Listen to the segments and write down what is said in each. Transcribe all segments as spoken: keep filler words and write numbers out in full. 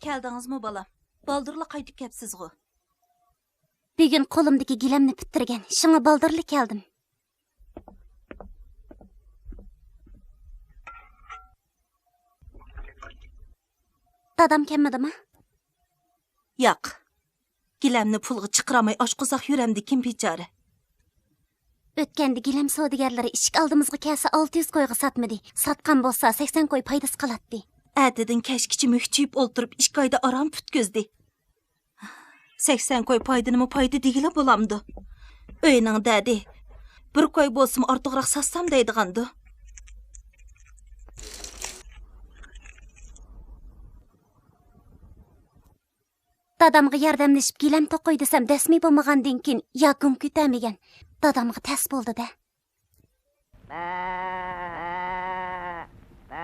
كەلدىڭىزمۇ، بالام؟ بالدۇرلا قايتىپ كەپسىزغۇ؟ بۈگۈن قولۇمدىكى گىلەمنى پۈتتۈرگەن، شۇڭا بالدۇرلا كەلدىم. دادام كەلمىدىما؟ ياق. گىلەمنى پۇلغا چىقىرالماي ئاچ قورساق يۈرەمدىكىن بىچارە. ئۆتكەندە گىلەم سودىگەرلىرى ئىشىك ئالدىمىزغا كەلسە ئالتە يۈز كويغا ساتمىدى. ساتقان بولسا سەكسەن كوي پايدىسى قالاتتى. ئەتىدىن كەچكىچە مۈكچىيىپ ئولتۇرۇپ ئىككى ئايدا ئاران پۈتكۈزدى. سەكسەن كوي پايدىنىمۇ پايدا دېگىلى بولامدۇ؟ ئۆينىڭ دەدى، بىر كوي بولسىمۇ ئارتۇقراق ساتسام دەيدىغاندۇ. دادامغا ياردەملىشىپ گىلەم توقۇي دېسەم، دەسمى بولمىغاندىن كېيىن يا گۇڭ كۆتەرمىگەن. دادامغا تەس بولدى-دە.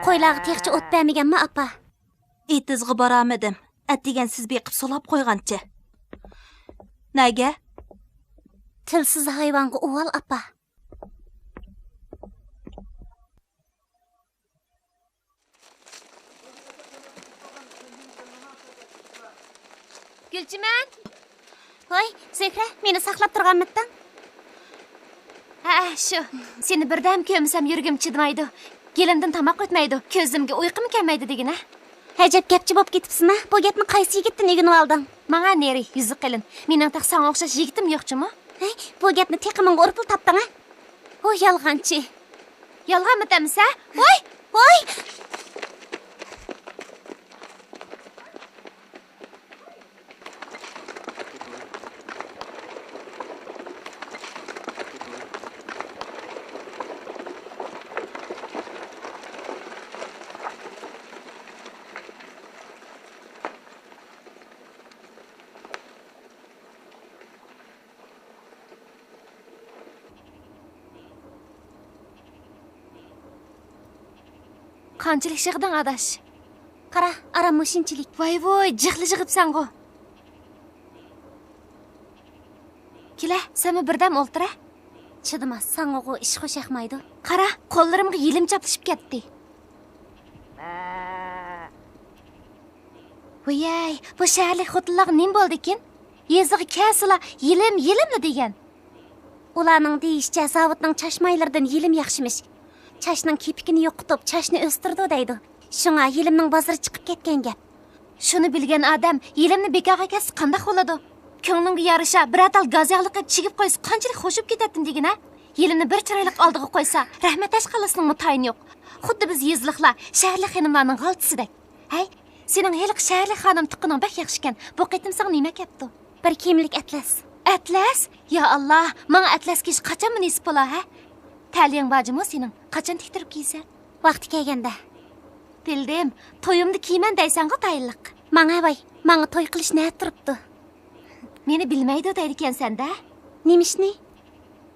قويلارغا تېخىچە ئوت بەرمىگەنما، ئاپا؟ ئېتىزغا بارالمىدىم. ئەتىگەن سىز بېقىپ سولاپ قويغانچە. نەگە؟ تىلسىز ھايۋانغا ئۇۋال، ئاپا. گۈلچىمەن! ۋاي، زۆھرە، مېنى ساقلاپ تۇرغانمىدىڭ؟ ھە، شۇ. سېنى بىردەم كۆرمىسەم يۈرىكىم چىدىمايدۇ. گېلىمدىن تاماق ئۆتمەيدۇ، كۆزۈمگە ئۇيقۇمۇ كەلمەيدۇ دېگىنە. ئەجەب گەپچى بولۇپ كېتىپسەن ھە، بۇ گەپنى قايسى يىگىتتىن ئۆگىنىۋالدىڭ؟ ماڭا نېرى، يۈزى قېلىن. مېنىڭ تېخى ساڭا ئوخشاش يىگىتىم يوق جۇمۇ. ھەي، بۇ گەپنى تېخى ماڭا ئۇرۇپلا تاپتىڭ ھە؟ ھۇ، يالغانچى. يالغانمۇ دەمسە؟ ۋاي! ۋاي! قانچىلىك يىغدىڭ، ئاداش؟ قارا، ئاران مۇشۇنچىلىك. ۋاي ۋۇي، جىقلا يىغىپسەنغۇ. كېلە، سەنمۇ بىردەم ئولتۇرە. چىدىماس، ساڭىغۇ ئىش خۇشياقمايدۇ. قارا، قوللىرىمغا يېلىم چاپلىشىپ كەتتى. ۋىيەي، بۇ شەھەرلىك خوتۇنلارغا نېمە بولدىكىن؟ يېزىغا كەلسىلا، يېلىم، يېلىملا دېگەن. ئۇلارنىڭ دېيىشىچە، زاۋۇتنىڭ چاچ مايلىرىدىن يېلىم ياخشىمىش. چاچنىڭ كېپىكىنى يوقىتىپ، چاچنى ئۆستۈرىدۇ دەيدۇ. شۇڭا يېلىمنىڭ بازىرى چىقىپ كەتكەن گەپ. شۇنى بىلگەن ئادەم يېلىمنى بىكارغا كەتسە قانداق بولىدۇ؟ كۆڭلۈڭگە يارىشا بىرەر تال گاز ياغلىق قىلىپ چىگىپ قويسا قانچىلىك خوش بولۇپ كېتەتتىم دېگىنە؟ يېلىمنى بىر چىرايلىق ئالدىغا قويسا، رەھمەت تاشقالىسىنىڭمۇ تايىنى يوق. خۇددى بىز يېزىلىقلار شەھەرلىك خېنىملارنىڭ غالتىسىدەك. ھەي، سېنىڭ ھېلىقى شەھەرلىك خانىم تۇغقىنىڭ بەك ياخشىكەن. بۇ قېتىم ساڭا نېمە ئەكەپتۇ؟ بىر كىيىملىك ئەتلەس. ئەتلەس؟ يا ئاللا، ماڭا ئەتلەس كىيىش قاچانمۇ نېسىپ بولا، ھە؟ تەلىيىڭ بار جۇمۇ سېنىڭ. قاچان تىكتۈرۈپ كىيىسەن؟ ۋاقتى كەلگەندە. بىلدىم، تويۇمدا كىيىمەن دەيسەنغۇ تايىنلىق. ماڭە ۋاي، ماڭا توي قىلىش نەدە تۇرۇپتۇ؟ مېنى بىلمەيدۇ دەيدىكەنسەن-دە. نېمە ئىشنى؟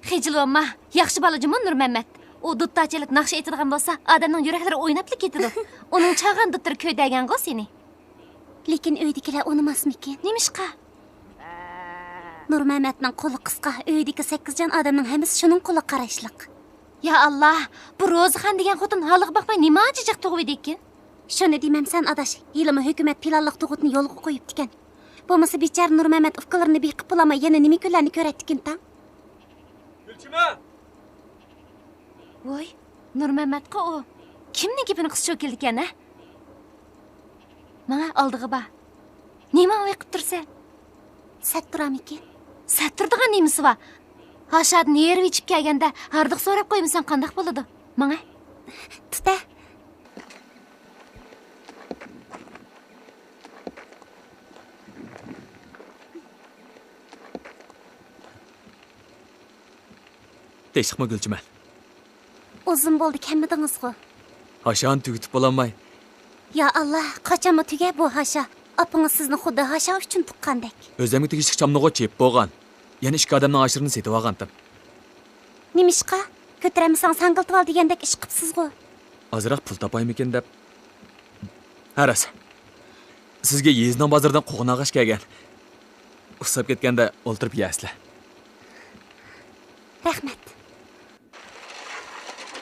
خىجىل بولما، ياخشى بالا جۇمۇ نۇرمەممەت. ئۇ دۇتار چېلىپ ناخشا ئېيتىدىغان بولسا، ئادەمنىڭ يۈرەكلىرى ئويناپلا كېتىدۇ. ئۇنىڭ چالغان دۇتىرى كۆيدۈرگەنغۇ سېنى. لېكىن ئۆيدىكىلەر ئۇنىماسمىكىن؟ نېمىشقا؟ نۇرمەممەتنىڭ قولى قىسقا، ئۆيدىكى سەككىز جان ئادەمنىڭ ھەممىسى شۇنىڭ قولىغا قاراشلىق. يا ئاللا، بۇ روزىخان دېگەن خوتۇن ھالىغا باقماي نېمانچە جىق تۇغۇۋىدىكىن؟ شۇنى دېمەمسەن ئاداش، ھېلىمۇ ھۆكۈمەت پىلانلىق تۇغۇتنى يولغا قويۇپتىكەن. بولمىسا بىچارە نۇرمەممەت ئۇكىلىرىنى بېقىپ بولالماي يەنە نېمە كۈنلەرنى كۆرەتتىكىن تاڭ؟ گۈلچىمە! ۋوي، نۇرمەممەتقۇ ئۇ. كىمنىڭ گېپىنى قىلسا شۇ كېلىدىكەن ھە؟ ماڭە ئالدىغا بار. نېمە ئويقىپ تۇرسەن؟ سەت تۇرامىكىن؟ سەت تۇرىدىغان نېمىسى بار؟ ھاشادىن ھېرىپ ئېچىپ كەلگەندە ھاردۇق سوراپ قويمىساڭ قانداق بولىدۇ؟ ماڭە. تۇتە. تېشىقمۇ گۈلچىمەن. ئۇزۇن بولدى كەلمىدىڭىزغۇ؟ ھاشانى تۈگىتىپ بولالماي. يا ئاللا، قاچانمۇ تۈگە بۇ ھاشا؟ ئاپىڭىز سىزنى خۇددى ھاشا ئۈچۈن تۇغقاندەك. ئۆزۈمگە تېگىشلىك چامنىغۇ چېپىپ بولغان. يەنە ئىككى ئادەمنىڭ ئاشىرىنى سېتىۋالغانتىم. نېمىشقا؟ كۆتۈرەلمىسەڭ ساڭگىلىتىۋال دېگەندەك ئىش قىپسىزغۇ؟ ئازراق پۇل تاپايمىكىن دەپ. ھە راست. سىزگە يېزىنىڭ بازىرىدىن قوغۇن ئالغاچ كەلگەن. ئۇسساپ كەتكەندە ئولتۇرۇپ يەرسىلەر. رەھمەت.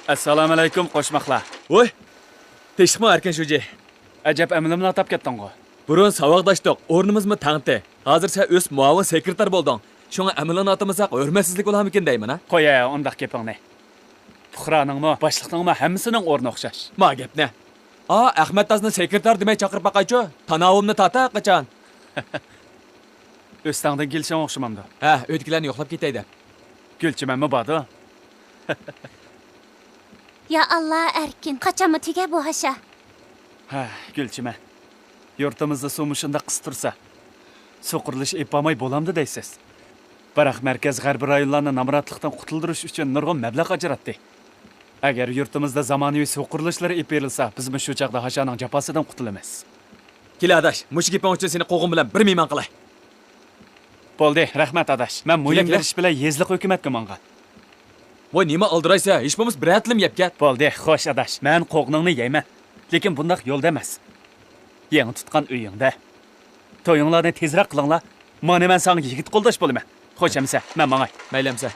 ئەسسالامۇئەلەيكۇم، قوشماقلار. ۋوي! تېشىقمۇ ئەركىن شۇجى. ئەجەب ئەمىلىملا تاپ كەتتىڭغۇ. بۇرۇن ساۋاقداشتۇق، ئورنىمىزمۇ تەڭتى. ھازىر سەن ئۆسۈپ مۇئاۋىن سېكرېتار بولدۇڭ. شۇڭا ئەمىلىنى ئاتىمىساق ھۆرمەتسىزلىك بولارمىكىن دەيمەن ھە. قوي ھە ئۇنداق گېپىڭنى. پۇقرانىڭمۇ، باشلىقنىڭمۇ ھەممىسىنىڭ ئورنى ئوخشاش. ما گەپنى. ئا، ئەخمەت دادىنى سېكرېتار دېمەي چاقىرىپ باقايچۇ. تاناۋۇمنى تارتا قاچان. ئۆستەڭدىن كېلىشىڭ ئوخشىمامدۇ؟ ھە، ئۆيدىكىلەرنى يوقلاپ كېتەي دەپ. گۈلچىمەنمۇ باردۇ؟ يا ئاللا، ئەركىن، قاچانمۇ تۈگە بۇ ھاشا؟ ھە، گۈلچىمەن. يۇرتىمىزدا سۇ مۇشۇنداق قىس تۇرسا، سۇ قۇرۇلۇشى ئېلىپ بارماي بولامدۇ دەيسىز؟ بىراق مەركەز غەربىي رايونلارنى نامراتلىقتىن قۇتۇلدۇرۇش ئۈچۈن نۇرغۇن مەبلەغ ئاجراتتى. ئەگەر يۇرتىمىزدا زامانىۋى سۇ قۇرۇلۇشلىرى ئېلىپ بېرىلسا، بىزمۇ شۇ چاغدا ھاشانىڭ جاپاسىدىن قۇتۇلىمىز. كېلە ئاداش، مۇشۇ گېپىڭ ئۈچۈن سېنى قوغۇن بىلەن بىر مېھمان قىلاي. بولدى، رەھمەت ئاداش. مەن مۇھىم كېلە، كېلە. ئىش بىلەن يېزىلىق ھۆكۈمەتكە ماڭغان. ۋاي، نېمە ئالدىرايسەن؟ ھېچ بولمىسا بىر ھەتىلىم يەپ كەت. بولدى، خوش ئاداش. مەن قوغۇنۇڭنى يەيمەن. لېكىن بۇنداق يولدا ئەمەس. يېڭى تۇتقان ئۆيۈڭدە. تويۇڭلارنى تېزرەك قىلىڭلار. مانا مەن ساڭا يىگىت قولداش بولىمەن. خوش ئەمىسە، مەن ماڭاي. مەيلى ئەمىسە.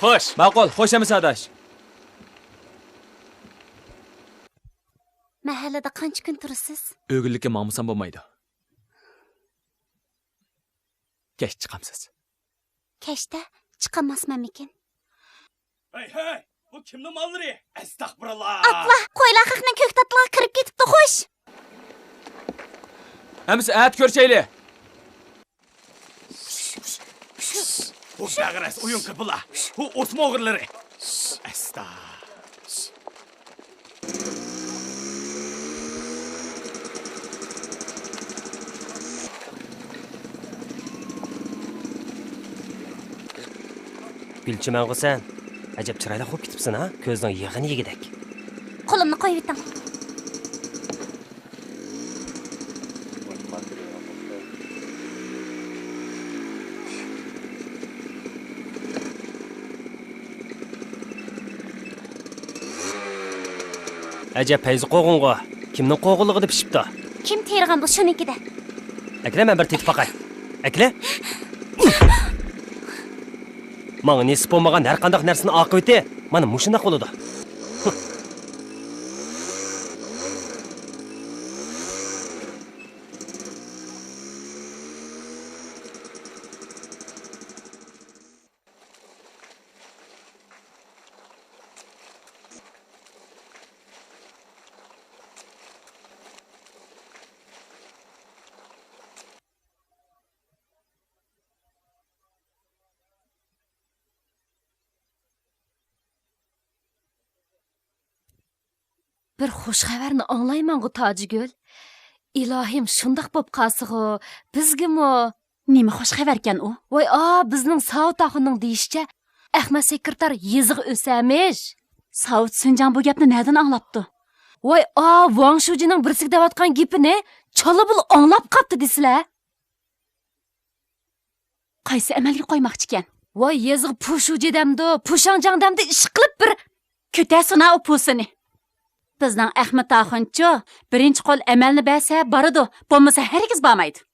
خوش. ماقۇل، خوش ئەمىسە ئاداش. مەھەللىدە قانچە كۈن تۇرىسىز؟ ئۆگۈنلۈككە ماڭمىسام بولمايدۇ. كەچ چىقامسىز؟ كەچتە چىقالماسمەنمىكىن؟ ھەي، ھەي، بۇ كىمنىڭ ماللىرى؟ ئەستەغپۇرۇللا! ئاپلا، قويلار خەقنىڭ كۆكتاتلىرىغا كىرىپ كېتىپتۇ، خوش! ئەمىسە ئەتە كۆرۈشەيلى! بۇ بەغەرەس ئويۇن كىرپىلا، بۇ ئوسما ئوغرىلىرى. ئەستا. گۈلچىمەنغۇ سەن؟ ئەجەب چىرايلىق بولۇپ كېتىپسەن ھا، كۆزنىڭ يېغىنى يېگۈدەك. قولۇمنى قويۇۋېتىڭ. ئەجەب پەيزى قوغۇنغۇ. كىمنىڭ قوغۇنلۇقىدا پىشىپتۇ؟ كىم تېرىغان بۇ شۇنىڭكىدە؟ ئەكىلە، مەن بىر تېتىپ باقاي. ئەكىلە. ماڭا نېسىپ بولمىغان ھەر قانداق نەرسىنىڭ ئاقىۋىتى مانا مۇشۇنداق بولىدۇ. بىر خۇش خەۋەرنى ئاڭلايمەنغۇ، تاجىگۈل. ئىلاھىم، شۇنداق بوپ قالسىغۇ، بىزگىمۇ. نېمە خۇش خەۋەركەن ئۇ؟ ۋاي ئا، بىزنىڭ ساۋۇت ئاخۇننىڭ دېيىشىچە، ئەخمەت سېكرېتار يېزىغا ئۆسەمىش. ساۋۇت سۈنجاڭ بۇ گەپنى نەدىن ئاڭلاپتۇ؟ ۋاي ئا، ۋاڭ شۇجىنىڭ بىرسىگە دەۋاتقان گېپىنى چالا بۇلا ئاڭلاپ قاپتۇ دېسىلە. قايسى ئەمەلگە قويماقچىكەن؟ ۋاي يېزىغا پۇشۇجى دەمدۇ، پۇشاڭجاڭ دەمدۇ، ئىشقىلىپ بىر. كۆتەرسۇنا ئۇ پۇسىنى. بىزنىڭ ئەخمەت ئاخۇنچۇ، بىرىنچى قول ئەمەلنى بەرسە بارىدۇ، بولمىسا ھەرگىز بارمايدۇ.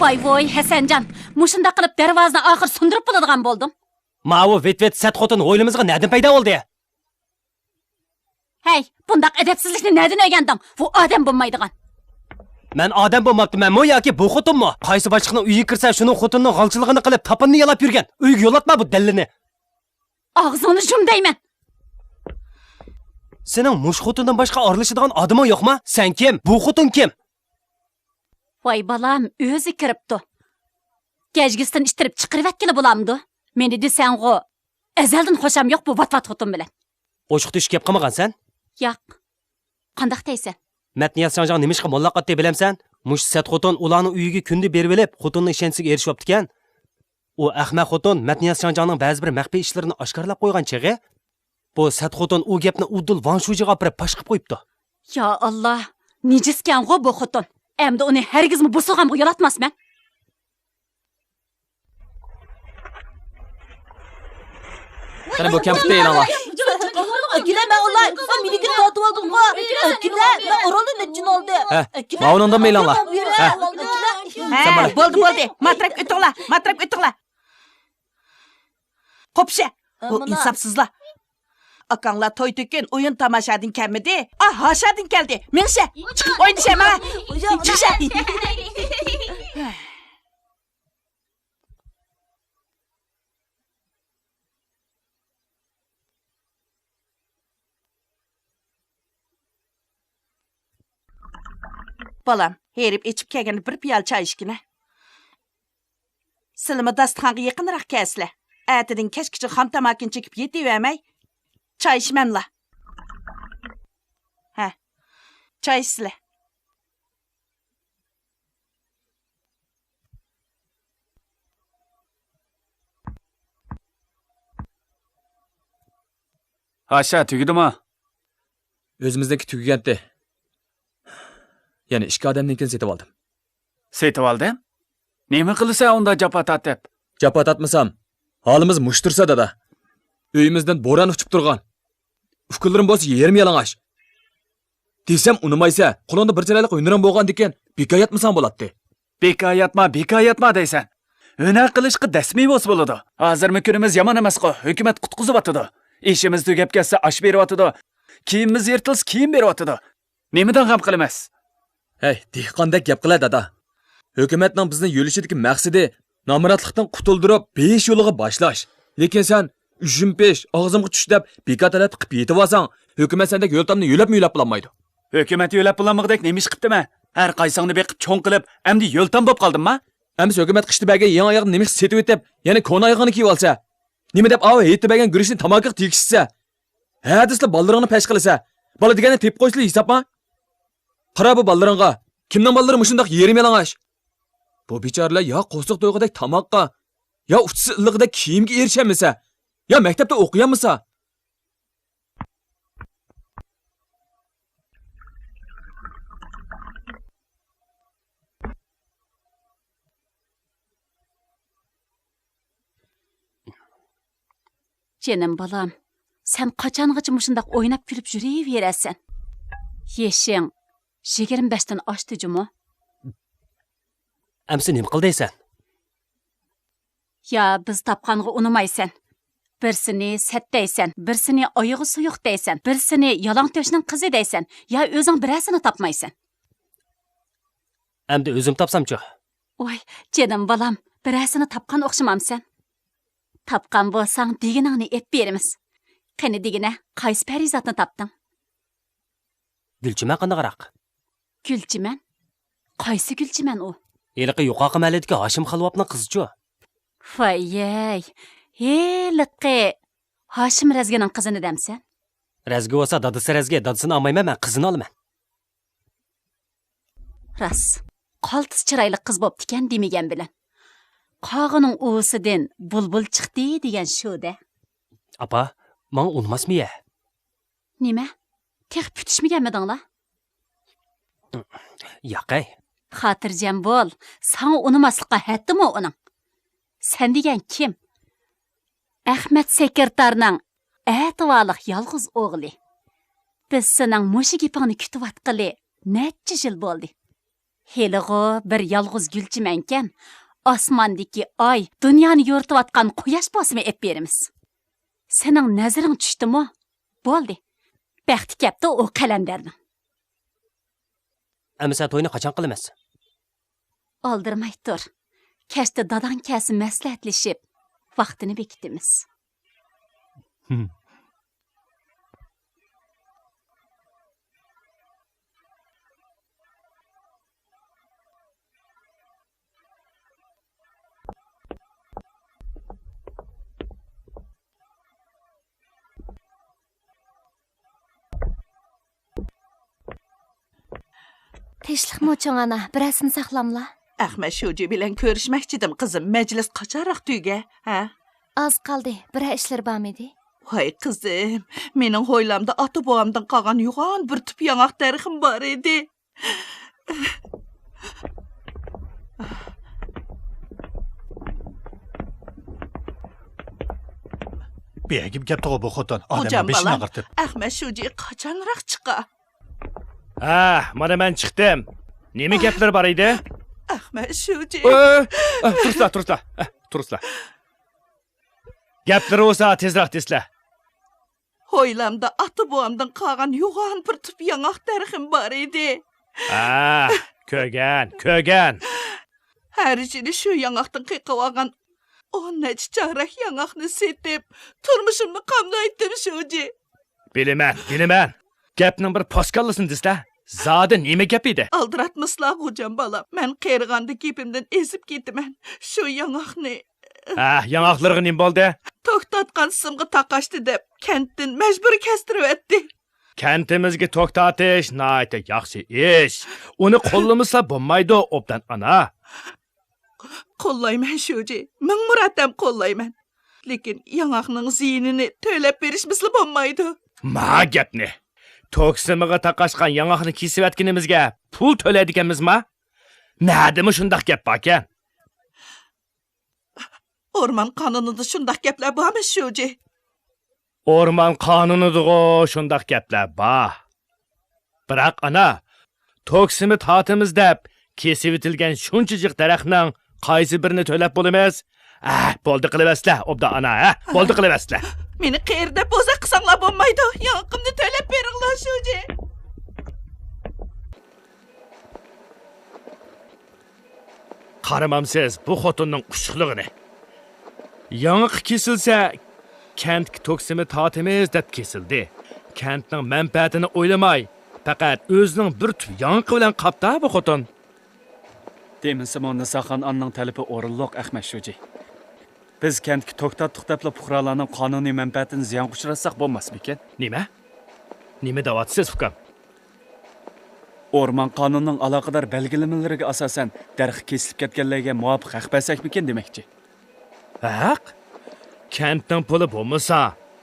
ۋاي ۋوي، ھەسەنجان، مۇشۇنداق قىلىپ دەرۋازىنى ئاخىر سۇندۇرۇپ بولىدىغان بولدۇم. ماۋۇ ۋىت ۋىت سەت خوتۇن ھويلىمىزغا نەدىن پەيدا بولدى؟ ھەي، بۇنداق ئەدەپسىزلىكنى نەدىن ئۆگەندىڭ؟ بۇ ئادەم بولمايدىغان. مەن ئادەم بولماپتىمەنمۇ ياكى بۇ خوتۇنمۇ؟ قايسى باشلىقنىڭ ئۆيىگە كىرسە شۇنىڭ خوتۇنىنىڭ غالچىلىقىنى قىلىپ تاپىنىنى يالاپ يۈرگەن. ئۆيگە يولاتما بۇ دەللىنى. ئاغزىڭنى يۇم دەيمەن. سېنىڭ مۇشۇ خوتۇندىن باشقا ئارىلىشىدىغان ئادىمىڭ يوقما؟ سەن كىم؟ بۇ خوتۇن كىم؟ ۋاي بالام، ئۆزى كىرىپتۇ. گەجگىسىدىن ئىتتىرىپ چىقىرىۋەتكىلى بولامدۇ؟ مېنى دېسەڭغۇ، ئەزەلدىن خۇشام يوق بۇ ۋات-ۋات خوتۇن بىلەن. ئوشۇق تۆشۈك گەپ قىلمىغانسەن؟ ياق. قانداق دەيسەن؟ مەتنىياز شاڭجاڭ نېمىشقا موللاق ئاتتى بىلەمسەن؟ مۇشۇ سەت خوتۇن ئۇلارنىڭ ئۆيىگە كۈندە بېرىۋېلىپ، خوتۇننىڭ ئىشەنچىسىگە ئېرىشىۋاپتىكەن. ئۇ ئەخمەق خوتۇن مەتنىياز شاڭجاڭنىڭ بەزى بىر مەخپىي ئىشلىرىنى ئاشكارىلاپ قويغان چېغى، بۇ سەت خوتۇن ئۇ گەپنى ئۇدۇل ۋاڭ شۇجىغا ئاپىرىپ پاش قىلىپ قويۇپتۇ. يا ئاللا، نىجىسكەنغۇ بۇ خوتۇن. ئەمدى ئۇنى ھەرگىزمۇ بوسۇغامغا يولاتماسمەن. قېنى، بۇ كەمپۈتنى ئېلىڭلار. ئەكىلە، مەن ئۇلار مېنىڭكىنى تارتىۋالدىمغۇ. ئەكىلە، مەن ئۇرالدىم نەچچىنى ئالدى. ھە، ئەكىلە. ماۋۇنىڭدىنمۇ ئېلىڭلار. ھە. ھە، بولدى، بولدى. ماتراپ ئۆتۈڭلار، ماتراپ ئۆتۈڭلار. قوپشە، بۇ ئىنساپسىزلار. ئاكاڭلار توي تۆكۈن، ئويۇن تاماشادىن كەلمىدى. ئا، ھاشادىن كەلدى. مېڭىشە، ئوينىشە، ماڭا. كىرىشە. بالام، ھېرىپ ئېچىپ كەلگەندە بىر پىيالە چاي ئىچكىنە. سىلىمۇ داستىخانغا يېقىنراق كەلسىلە. ئەتىدىن كەچكىچە خام تاماكىنى چېكىپ يېتىۋەرمەي، چاي ئىچمەملا. ھە، چاي ئىچسىلە. ھاشا، تۈگىدىما؟ ئۆزىمىزنىڭكى تۈگىگەنتى. يەنە ئىككى ئادەمنىڭكىنى سېتىۋالدىم. سېتىۋالدىم؟ نېمە قىلىسەن ئۇنداق جاپا تارتىپ؟ جاپا تارتمىسام، ھالىمىز مۇشۇ تۇرسا، دادا. ئۆيىمىزدىن بوران ئۇچۇپ تۇرغان. ئۇكىلىرىم بولسا يېرىم يالىڭاچ. دېسەم ئۇنىمايسەن، قولۇڭدا بىر چىرايلىق ھۈنىرىڭ بولغاندىكىن، بىكار ياتمىساڭ بولاتتى. بىكار ياتما، بىكار ياتما دەيسەن. ھۈنەر قىلىشقا دەسمى بولسا بولىدۇ. ھازىرمۇ كۈنىمىز يامان ئەمەسقۇ، ھۆكۈمەت قۇتقۇزۇۋاتىدۇ. ئىشىمىز تۈگەپ كەتسە ئاش بېرىۋاتىدۇ. كىيىمىمىز يىرتىلسا كىيىم بېرىۋاتىدۇ. نېمىدىن غەم قىلىمىز؟ ھەي، دېھقاندەك گەپ قىلە، دادا. ھۆكۈمەتنىڭ بىزنى يۆلىشىدىكى مەقسىتى نامراتلىقتىن قۇتۇلدۇرۇپ، بېيىش يولىغا باشلاش. لېكىن سەن ئۈجۈم پىش، ئاغزىمغا چۈش دەپ، بىكار تەلەپ قىلىپ يېتىۋالساڭ، ھۆكۈمەت سەندەك يۆلتامنى يۆلەپمۇ يۆلەپ بولالمايدۇ. ھۆكۈمەت يۆلەپ بولالمىغۇدەك نېمە ئىش قىپتىمەن؟ ھەر قايسىڭنى بېقىپ چوڭ قىلىپ، ئەمدى يۆلتام بولۇپ قالدىمما؟ ئەمىسە ھۆكۈمەت قىشتا بەرگەن يېڭى ئاياغنى نېمە قىلسا سېتىۋېتىپ، يەنە كونا ئايىغىنى كىيىۋالسا؟ نېمە دەپ ئاۋۇ ھېيتتا بەرگەن گۈرۈچنى تاماكىغا تېگىشسە؟ ھە دېسىلا بالىلىرىڭنى پەش قىلىسە. بالا دېگەننى تېپىپ قويسىلا ھېسابما. قارا بۇ بالىلىرىڭغا. كىمنىڭ بالىلىرى مۇشۇنداق يېرىم يالىڭاچ؟ بۇ بىچارىلەر يا قورساق تويغۇدەك تاماققا، يا ئۇچىسى ئىللىغۇدەك كىيىمگە ئېرىشەلمىسە، يا مەكتەپتە ئوقۇيالمىسا. جېنىم بالام، سەن قاچانغىچە مۇشۇنداق ئويناپ كۈلۈپ يۈرۈۋېرەسەن؟ يېشىڭ يىگىرمە بەشتىن ئاشتى جۇمۇ. ئەمسە نېمە قىل دەيسەن؟ يا بىز تاپقانغا ئۇنىمايسەن. بىرسىنى سەت دەيسەن، بىرسىنى ئايىغى سۇيۇق دەيسەن، بىرسىنى يالاڭتۆشنىڭ قىزى دەيسەن، يا ئۆزۈڭ بىرەرسىنى تاپمايسەن. ئەمدى ئۆزۈم تاپسامچۇ؟ ۋاي، جېنىم بالام، بىرەرسىنى تاپقان ئوخشىمامسەن؟ تاپقان بولساڭ، دېگىنىڭنى ئېپ بېرىمىز. قېنى دېگىنە، قايسى پەرىزاتنى تاپتىڭ؟ گۈلچىمەن قانداقراق؟ گۈلچىمەن؟ قايسى گۈلچىمەن ئۇ؟ ھېلىقى يۇقىرىقى مەھەللىدىكى ھاشىم خالۋاپنىڭ قىزىچۇ؟ ۋاييەي، ھېلىقى ھاشىم رەزگىنىڭ قىزىنى دەمسەن؟ رەزگى بولسا دادىسى رەزگى، دادىسىنى ئالمايمەن، مەن قىزىنى ئالىمەن. راست، قالتىس چىرايلىق قىز بوپتىكەن دېمىگەن بىلەن. قاغىنىڭ ئۇۋىسىدىن بۇلبۇل چىقتى دېگەن شۇ-دە. ئاپا، ماڭا ئۇنىماسمۇ يە؟ نېمە؟ تېخى پۈتۈشمىگەنمىدىڭلار؟ ياقەي. خاتىرجەم بول، ساڭا ئۇنىماسلىققا ھەددىمۇ ئۇنىڭ. سەن دېگەن كىم؟ ئەخمەت سېكرېتارنىڭ ئەتىۋارلىق يالغۇز ئوغلى. بىز سېنىڭ مۇشۇ گېپىڭنى كۈتۈۋاتقىلى نەچچە يىل بولدى. ھېلىغۇ بىر يالغۇز گۈلچىمەنكەن، ئاسماندىكى ئاي، دۇنيانى يورۇتۇۋاتقان قۇياش بولسىمۇ ئېپ بېرىمىز. سېنىڭ نەزىرىڭ چۈشتىمۇ؟ بولدى. بەختى كەپتۇ ئۇ قەلەندەرنىڭ. ئەمىسە توينى قاچان قىلىمىز؟ ئالدىرىماي تۇر. كەچتە داداڭ كەلسە مەسلىھەتلىشىپ، ۋاقتىنى بېكىتىمىز. تىنچلىقمۇ چوڭ ئانا، بىرەرسىنى ساقلاملا؟ ئەخمەت شۇجى بىلەن كۆرۈشمەكچىدىم، قىزىم. مەجلىس قاچانراق تۈگە، ھە؟ ئاز قالدى، بىرەر ئىشلىرى بارمىدى؟ ۋاي قىزىم، مېنىڭ ھويلامدا ئاتا-بوۋامدىن قالغان يوغان بىر تۈپ ياڭاق دەرىخىم بار ئىدى. بېگىپ كەپتىغۇ بۇ خوتۇن، ئادەمنىڭ بېشىنى ئاغرىتىپ. ئەخمەت شۇجى قاچانراق چىقا؟ ھە، مانا مەن چىقتىم. نېمە گەپلىرى بار ئىدى؟ ئەخمەت شۇجى. ئە، ئە، تۇرسىلا، تۇرسىلا. ئە، تۇرسىلا. گەپلىرى بولسا تېزراق دېسىلە. ھويلامدا ئاتا-بوۋامدىن قالغان يوغان بىر تۈپ ياڭاق دەرىخىم بار ئىدى. ھە، كۆرگەن، كۆرگەن. ھەر يىلى شۇ ياڭاقتىن قېقىۋالغان ئون نەچچە چارەك ياڭاقنى سېتىپ، تۇرمۇشۇمنى قامدايتتىم، شۇجى. بىلىمەن، بىلىمەن. گەپنىڭ بىر پوسكاللىسىنى دېسىلە، زادى نېمە گەپ ئىدى؟ ئالدىراتمىسىلا، غوجام بالام. مەن قېرىغاندا گېپىمدىن ئېزىپ كېتىمەن. شۇ ياڭاقنى ھە، ياڭاقلىرىغا نېمە بولدى؟ توختاتقان سىمغا تاقاشتى دەپ، كەنتتىن مەجبۇرىي كەستۈرۈۋەتتى. كەنتىمىزگە توختاتىش ناھايىتى ياخشى ئىش. ئۇنى قوللىمىسا بولمايدۇ، ئوبدان ئانا. قوللايمەن، شۇجى. مىڭ مۇرەتتەم قوللايمەن. لېكىن ياڭاقنىڭ زىيىنىنى تۆلەپ بېرىشمىسىلا بولمايدۇ. ما گەپنى. توك سىمىغا تاقاشقان ياڭاقنى كېسىۋەتكىنىمىزگە پۇل تۆلەيدىكەنمىزما؟ نەدىمۇ شۇنداق گەپ باركەن؟ ئورمان قانۇنىدا شۇنداق گەپلەر بارمۇ، شۇجى؟ ئورمان قانۇنىدىغۇ شۇنداق گەپلەر بار. بىراق، ئانا، توك سىمى تارتىمىز دەپ كېسىۋېتىلگەن شۇنچە جىق دەرەخنىڭ قايسى بىرىنى تۆلەپ بولىمىز؟ ئەھ، بولدى قىلىۋەرسىلە، ئوبدان ئانا، ھە؟ بولدى قىلىۋەرسىلە. مېنى قېرى دەپ بوزەك قىلساڭلار بولمايدۇ. ياڭىقىمنى تۆلەپ بېرىڭلار، شۇجى. قارىمامسىز بۇ خوتۇننىڭ ئۇششۇقلۇقىنى. ياڭىقى كېسىلسە، كەنتكە توك سىمى تارتىمىز دەپ كېسىلدى. كەنتنىڭ مەنپەئەتىنى ئويلىماي، پەقەت ئۆزىنىڭ بىر تۈپ ياڭىقى بىلەن قاپتا بۇ خوتۇن. دېمىسىمۇ، نىساخان ئانىنىڭ تەلىپى ئورۇنلۇق، ئەخمەت شۇجى. بىز كەنتكە توك تارتتۇق دەپلا پۇقرالارنىڭ قانۇنىي مەنپەئەتىنى زىيانغا ئۇچراتساق بولماسمىكىن؟ نېمە؟ نېمە دەۋاتىسىز، ئۇكام؟ ئورمان قانۇنىنىڭ ئالاقىدار بەلگىلىمىلىرىگە ئاساسەن، دەرىخى كېسىلىپ كەتكەنلەرگە مۇۋاپىق ھەق بەرسەكمىكىن دېمەكچى. ھەق؟ كەنتنىڭ پۇلى بولمىسا،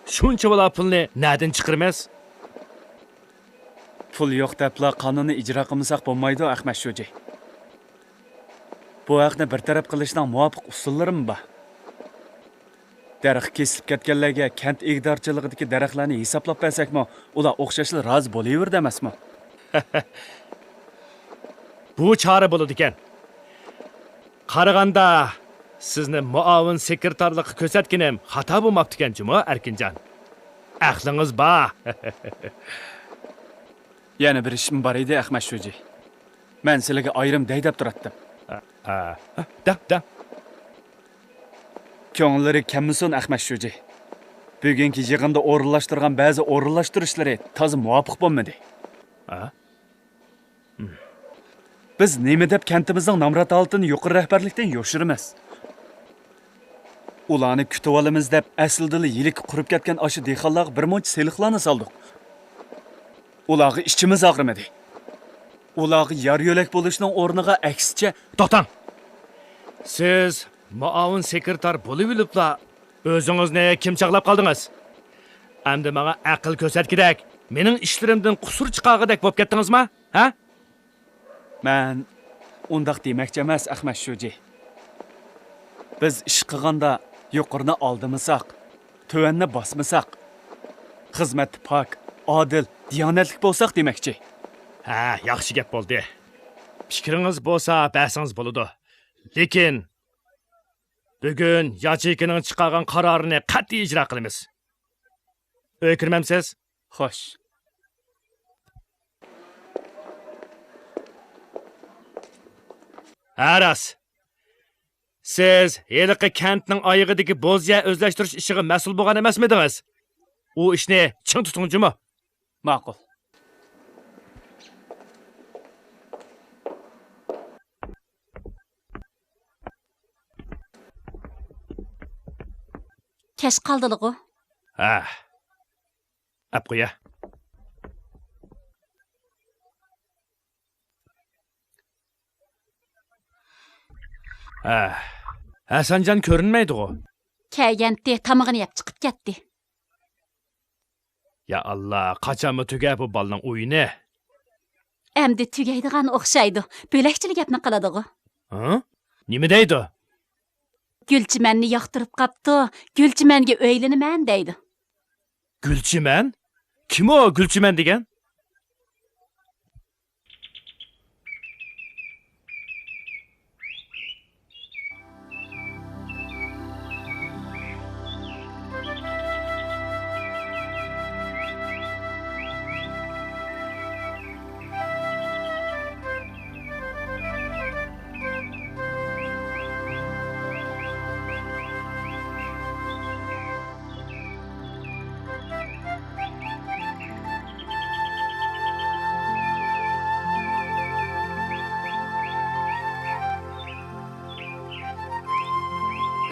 شۇنچە بالا پۇلنى نەدىن چىقىرىمىز؟ پۇل يوق دەپلا قانۇننى ئىجرا قىلمىساق بولمايدۇ، ئەخمەت شۇجى. بۇ ھەقنى بىر تەرەپ قىلىشنىڭ مۇۋاپىق ئۇسۇللىرىمۇ بار. دەرەخ كېسىلىپ كەتكەنلەرگە كەنت ئىگىدارچىلىقىدىكى دەرەخلەرنى ھېسابلاپ بەرسەكمۇ، ئۇلار ئوخشاشلا رازى بولۇۋېرىدۇ ئەمەسمۇ؟ بۇ چارە بولىدىكەن. قارىغاندا، سىزنى مۇئاۋىن سېكرېتارلىققا كۆرسەتكىنىم خاتا بولماپتىكەن جۇمۇ، ئەركىنجان. ئەقلىڭىز بار. يەنە بىر ئىشمۇ بار ئىدى، ئەخمەت شۇجى. مەن سىلىگە ئايرىم دەي دەپ تۇراتتىم. ھە، ھە. دەڭ، دەڭ. كۆڭۈللىرى كەممىسۇن، ئەخمەت شۇجى. بۈگۈنكى يىغىندا ئورۇنلاشتۇرغان بەزى ئورۇنلاشتۇرۇشلىرى تازا مۇۋاپىق بولمىدى. ھە؟ بىز نېمە دەپ كەنتىمىزنىڭ نامرات ھالىتىنى يۇقىرى رەھبەرلىكتىن يوشۇرىمىز؟ ئۇلارنى كۈتۈۋالىمىز دەپ، ئەسلىدىلا يىلىكى قۇرۇپ كەتكەن ئاشۇ دېھقانلارغا بىر مۇنچە سېلىقلارنى سالدۇق. ئۇلارغا ئىچىمىز ئاغرىمىدى. ئۇلارغا يار-يۆلەك بولۇشنىڭ ئورنىغا ئەكسىچە. توختاڭ! سىز مۇئاۋىن سېكرېتار بولۇۋېلىپلا، ئۆزىڭىزنى كىم چاغلاپ قالدىڭىز؟ ئەمدى ماڭا ئەقىل كۆرسەتكۈدەك، مېنىڭ ئىشلىرىمدىن قۇسۇر چىقارغۇدەك بولۇپ كەتتىڭىزما؟ ھە؟ مەن ئۇنداق دېمەكچى ئەمەس، ئەخمەت شۇجى. بىز ئىش قىلغاندا يۇقىرىنى ئالدىمىساق، تۆۋەننى باسمىساق، خىزمەتتە پاك، ئادىل، دىيانەتلىك بولساق دېمەكچى. ھە، ياخشى گەپ بولدى. پىكرىڭىز بولسا بەرسىڭىز بولىدۇ. لېكىن بۈگۈن ياچېيكىنىڭ چىقارغان قارارىنى قەتئىي ئىجرا قىلىمىز. ئۆيگە كىرمەمسىز؟ خوش. ھە، راست. سىز ھېلىقى كەنتنىڭ ئايىغىدىكى بوز يەر ئۆزلەشتۈرۈش ئىشىغا مەسئۇل بولغان ئەمەسمىدىڭىز؟ ئۇ ئىشنى چىڭ تۇتۇڭ جۇمۇ. ماقۇل. كەچ قالدىلىغۇ؟ ھە. ئەپ قويە. ھە. ھەسەنجان كۆرۈنمەيدىغۇ؟ كەلگەنتى، تامىقىنى يەپ چىقىپ كەتتى. يا ئاللا، قاچانمۇ تۈگەر بۇ بالىنىڭ ئويۇنى؟ ئەمدى تۈگەيدىغان ئوخشايدۇ. بۆلەكچىلا گەپنى قىلىدىغۇ. ھە؟ نېمە دەيدۇ؟ گۈلچىمەننى ياقتۇرۇپ قاپتۇ، گۈلچىمەنگە ئۆيلىنىمەن دەيدۇ. گۈلچىمەن؟ كىم ئۇ گۈلچىمەن دېگەن؟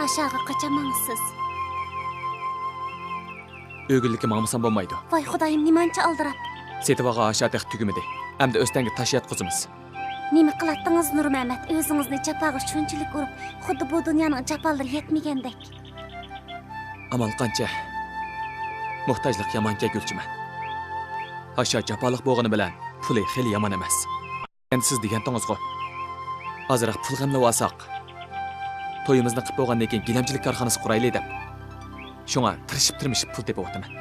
ئاشاغا قاچان ماڭىسىز؟ ئۆگۈنلۈككە ماڭمىسام بولمايدۇ. ۋاي خۇدايىم، نېمانچە ئالدىراپ. سېتىۋالغان ئاشا تېخى تۈگىمىدى. ئەمدى ئۆستەڭگە تاش ياتقۇزىمىز. نېمە قىلاتتىڭىز نۇرمەمەت؟ ئۆزىڭىزنى جاپاغا شۇنچىلىك ئۇرۇپ، خۇددى بۇ دۇنيانىڭ جاپالىرى يەتمىگەندەك. ئامال قانچە؟ موھتاجلىق يامانكەن گۈلچىمەن. ئاشا جاپالىق بولغىنى بىلەن پۇلى خېلى يامان ئەمەس. ئەمدى سىز دېگەنتىڭىزغۇ، ئازراق پۇل غەملىۋالساق، تويىمىزنى قىپ بولغاندىن كېيىن گىلەمچىلىك كارخانىسى قۇرايلى دەپ. شۇڭا تىرىشىپ-تىرمىشىپ پۇل تېپىۋاتىمەن.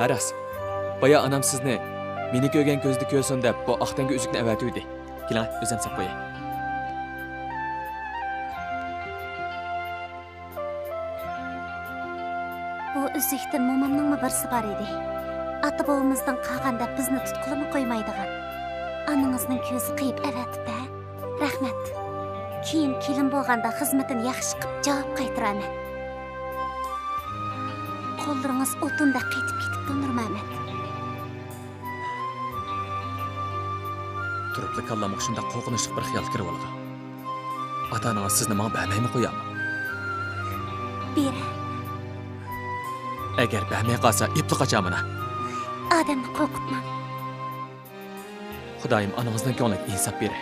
ھە راست. بايا ئانام سىزنى مېنى كۆرگەن كۆزىدە كۆرسۇن دەپ بۇ ئاق تەڭگە ئۈزۈكنى ئەۋەتىۋىدى. كېلىڭە، ئۆزۈم ساپ قوياي. بۇ ئۈزۈكتىن مومامنىڭمۇ بىرسى بار ئىدى. ئاتا بوۋىمىزدىن قالغان دەپ بىزنى تۇتقىلىمۇ قويمايدىغان. ئانىڭىزنىڭ كۆزى قىيىپ ئەۋەتىپتۇ ھە؟ رەھمەت. كېيىن كېلىن بولغاندا خىزمىتىنى ياخشى قىپ جاۋاب قايتۇرارمەن. قوللىرىڭىز ئوتۇندەك قېتىپ كېتىپتۇ نۇرمەمەت. تۇرۇپلا كاللامغا شۇنداق قورقۇنچلۇق بىر خىيال كىرىۋالغان. ئاتا-ئانىڭىز سىزنى ماڭا بەرمەيمۇ قويامۇ؟ بېرە. ئەگەر بەرمەي قالسا ئېپلا قاچامەن ھە. ئادەمنى قورقۇتماڭ. خۇدايىم ئانىڭىزنىڭ كۆڭلىگە ئىنساپ بېرە.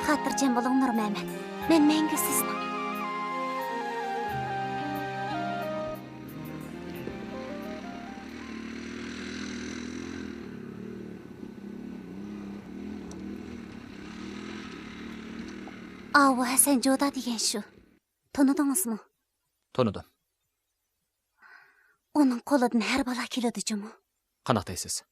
خاتىرجەم بولۇڭ نۇرمەمەت. مەن مەڭگۈ سىزنىڭ. ئاۋۇ ھەسەن جودا دېگەن شۇ. تونۇدىڭىزمۇ؟ تونۇدۇم. ئۇنىڭ قولىدىن ھەر بالا كېلىدۇ جۇمۇ. قانداق دەيسىز؟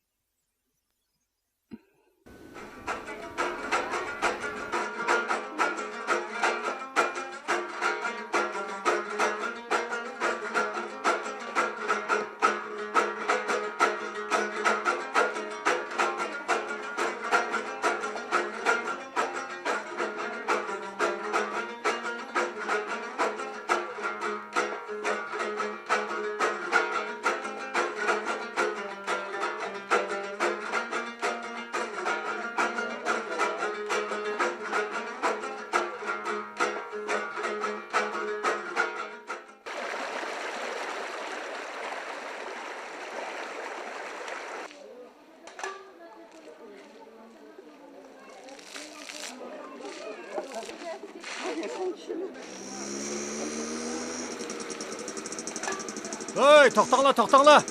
ھەي، توختاڭلار، توختاڭلار!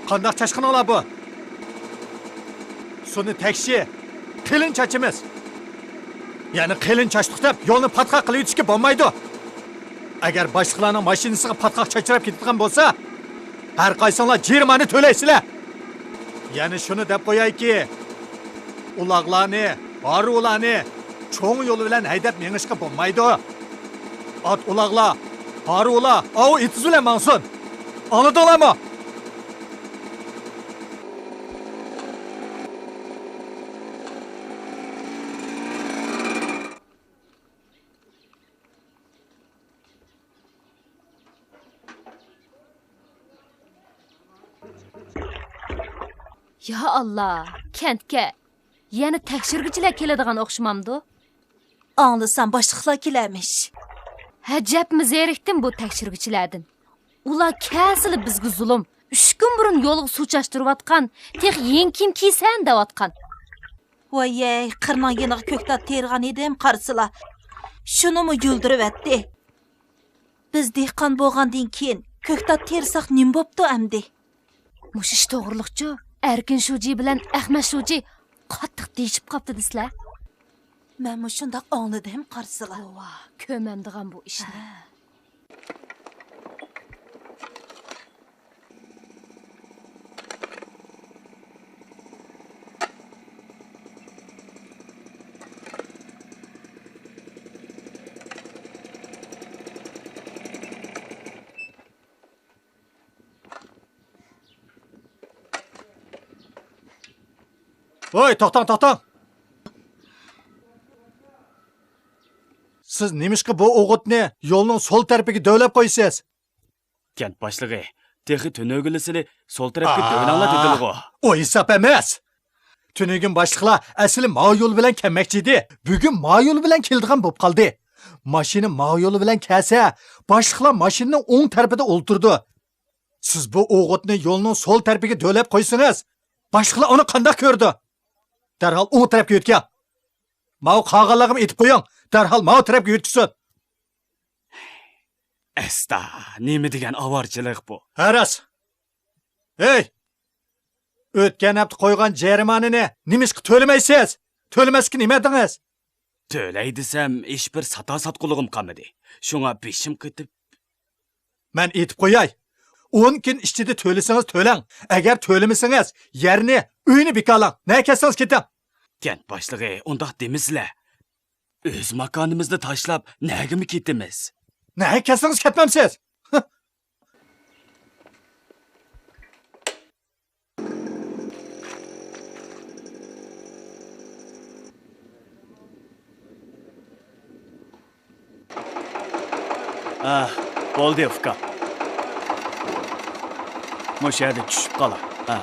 قانداق چاشقىنىڭلار بۇ؟ سۇنى تەكشى، قېلىن چاچىمىز. يەنى قېلىن چاچتۇق دەپ يولنى پاتقاق قىلىۋېتىشكە بولمايدۇ. ئەگەر باشلىقلارنىڭ ماشىنىسىغا پاتقاق چاچراپ كېتىدىغان بولسا، ھەر قايسىڭلار جەرىمانە تۆلەيسىلەر. يەنە شۇنى دەپ قويايكى، ئۇلاغلارنى، ھارۋىلارنى چوڭ يول بىلەن ھەيدەپ مېڭىشقا بولمايدۇ. ئات ئۇلاغلار، ھارۋىلار ئاۋۇ ئېتىز بىلەن ماڭسۇن. ئاڭلىدىڭلارمۇ؟ يا ئاللا، كەنتكە يەنە تەكشۈرگۈچىلەر كېلىدىغان ئوخشىمامدۇ؟ ئاڭلىسام باشلىقلار كېلەرمىش. ھەجەپمۇ زېرىكتىم بۇ تەكشۈرگۈچىلەردىن. ئۇلار كەلسىلا بىزگە زۇلۇم، ئۈچ كۈن بۇرۇن يولغا سۇ چاچتۇرۇۋاتقان، تېخى يېڭى كىيىم كىيسەن دەۋاتقان. ۋايەي، قىرنىڭ يېنىغا كۆكتات تېرىغان ئىدىم، قارىسىلا، شۇنىمۇ يۈلدۈرۈۋەتتى. بىز دېھقان بولغاندىن كېيىن كۆكتات تېرىساق نېمە بوپتۇ ئەمدى؟ مۇشۇ ئىش توغرىلىقچۇ؟ ئەركىن شۇجى بىلەن ئەخمەت شۇجى قاتتىق دېيىشىپ قاپتۇ دېسىلە. مەنمۇ شۇنداق ئاڭلىدىم، قارىسىلا. توۋا، كۆرمەمدىغان بۇ ئىشنى. ھە. ۋوي، توختاڭ، توختاڭ! سىز نېمىشقا بۇ ئوغۇتنى يولنىڭ سول تەرىپىگە دۆۋىلەپ قويىسىز؟ كەنت باشلىقى، تېخى تۈنۈگۈنلىسىلى سول تەرەپكە دۆۋىلەڭلار دېدىلىغۇ. ئۇ ھېساب ئەمەس. تۈنۈگۈن باشلىقلار ئەسلى ماۋۇ يول بىلەن كەلمەكچى ئىدى. بۈگۈن ماۋۇ يول بىلەن كېلىدىغان بولۇپ قالدى. ماشىنا ماۋۇ يول بىلەن كەلسە، باشلىقلار ماشىنىنىڭ ئوڭ تەرىپىدە ئولتۇرىدۇ. سىز بۇ ئوغۇتنى يولنىڭ سول تەرىپىگە دۆۋىلەپ قويسىڭىز، باشلىقلار ئۇنى قانداق كۆرىدۇ؟ دەرھال ئوڭ تەرەپكە يۆتكەڭ. ماۋۇ قالغانلارغىمۇ ئېيتىپ قويۇڭ، دەرھال ماۋۇ تەرەپكە يۆتكىسۇن. ئەستا، نېمە دېگەن ئاۋارىچىلىق بۇ! ھە راست. ھەي! ئۆتكەن ھەپتە قويغان جەرىمانىنى نېمىشقا تۆلىمەيسىز؟ تۆلىمەسكە نېمە دېدىڭىز؟ تۆلەي دېسەم، ھېچبىر ساتا ساتقۇلۇقۇم قالمىدى. شۇڭا بېشىم قېتىپ. مەن ئېيتىپ قوياي. ئون كۈن ئىچىدە تۆلىسىڭىز تۆلەڭ. ئەگەر تۆلىمىسىڭىز، يەرنى، ئۆينى بىكارلاڭ. نەگە كەتسىڭىز كېتىڭ. كەنت باشلىقى، ئۇنداق دېمىسىلە. ئۆز ماكانىمىزنى تاشلاپ، نەگىمۇ كېتىمىز؟ نەگە كەتسىڭىز كەتمەمسىز؟ ھە، بولدى، ئۇكام. مۇشۇ يەردە چۈشۈپ قالا. ھە.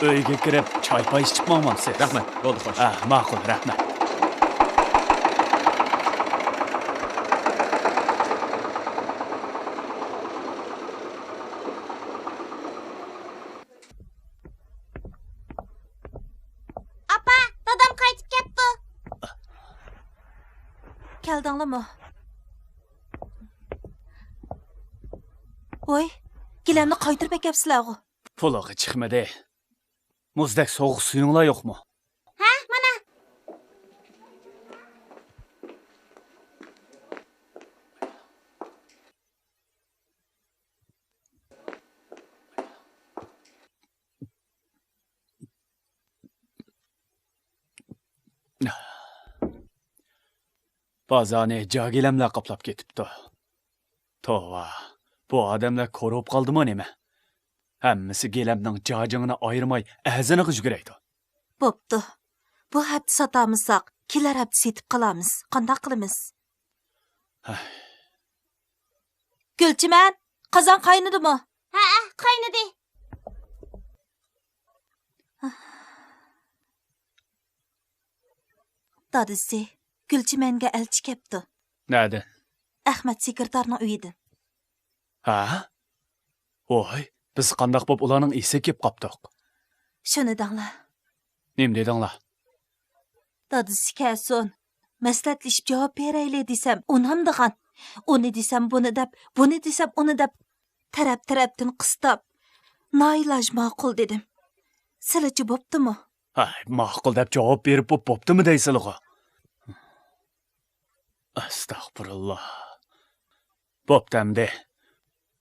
ئۆيگە كىرىپ، چاي-پاي ئىچىپ ماڭمامسىز؟ رەھمەت، بولدى، خوش. ھە، ماقۇل، رەھمەت. ئاپا، دادام قايتىپ كەپتۇ. كەلدىڭلىمۇ؟ ۋوي، گىلەمنى قايتۇرۇپ ئەكەپسىلەرغۇ؟ پۇلىغا چىقمىدى. مۇزدەك سوغۇق سۈيۈڭلار يوقمۇ؟ ھە، مانا. بازارنى جاگىلەملەر قاپلاپ كېتىپتۇ. توۋا، بۇ ئادەملەر كور بولۇپ قالدىمۇ نېمە؟ ھەممىسى گىلەمنىڭ جاجىڭىنى ئايرىماي ئەزىنىغا يۈگۈرەيدۇ. بوپتۇ. بۇ ھەپتە ساتالمىساق، كېلەر ھەپتە سېتىپ قالارمىز. قانداق قىلىمىز؟ ھەي. گۈلچىمەن، قازان قاينىدىمۇ؟ ھەئە، قاينىدى. دادىسى، گۈلچىمەنگە ئەلچى كەپتۇ. نەدىن؟ ئەخمەت سېكرېتارنىڭ ئۆيىدىن. ھە؟ ۋاي، بىز قانداق بولۇپ ئۇلارنىڭ ئېسىگە كېلىپ قاپتۇق. شۇنى دەڭلار. نېمە دېدىڭلار؟ دادىسى كەلسۇن، مەسلىھەتلىشىپ جاۋاب بېرەيلى دېسەم، ئۇنامدىغان. ئۇنى دېسەم، بۇنى دەپ، بۇنى دېسەم، ئۇنى دەپ، تەرەپ-تەرەپتىن قىستاپ، نائىلاج ماقۇل دېدىم. سىلىچە بوپتىمۇ؟ ھەي، ماقۇل دەپ جاۋاب بېرىپ بوپ-، بوپتىمۇ دەيسىلىغۇ؟ ئەستەغپۇرۇللا. بوپتۇ ئەمدى.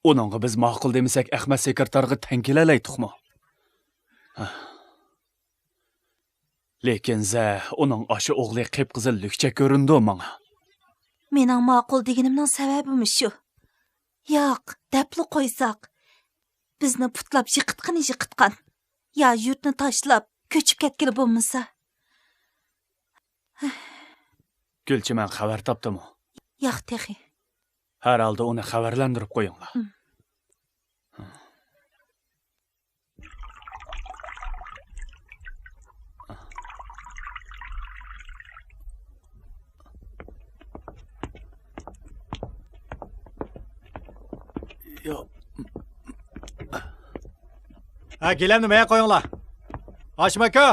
ئۇنىڭغا بىز ماقۇل دېمىسەك، ئەخمەت سېكرېتارغا تەڭ كېلەلەيتتۇقمۇ؟ ھە. لېكىن زە، ئۇنىڭ ئاشۇ ئوغلى قىپقىزىل لۈكچە كۆرۈنىدۇ ماڭا. مېنىڭ ماقۇل دېگىنىمنىڭ سەۋەبىمۇ شۇ. ياق، دەپلا قويساق، بىزنى پۇتلاپ يىقىتقىنى يىقىتقان. يا يۇرتنى تاشلاپ، كۆچۈپ كەتكىلى بولمىسا. گۈلچىمەن خەۋەر تاپتىمۇ؟ ياق تېخى. ھەر ھالدا ئۇنى خەۋەرلەندۈرۈپ قويۇڭلار. ئىم. ھە، گىلەمنى مايا قويۇڭلار. ھاشىم ئاكا!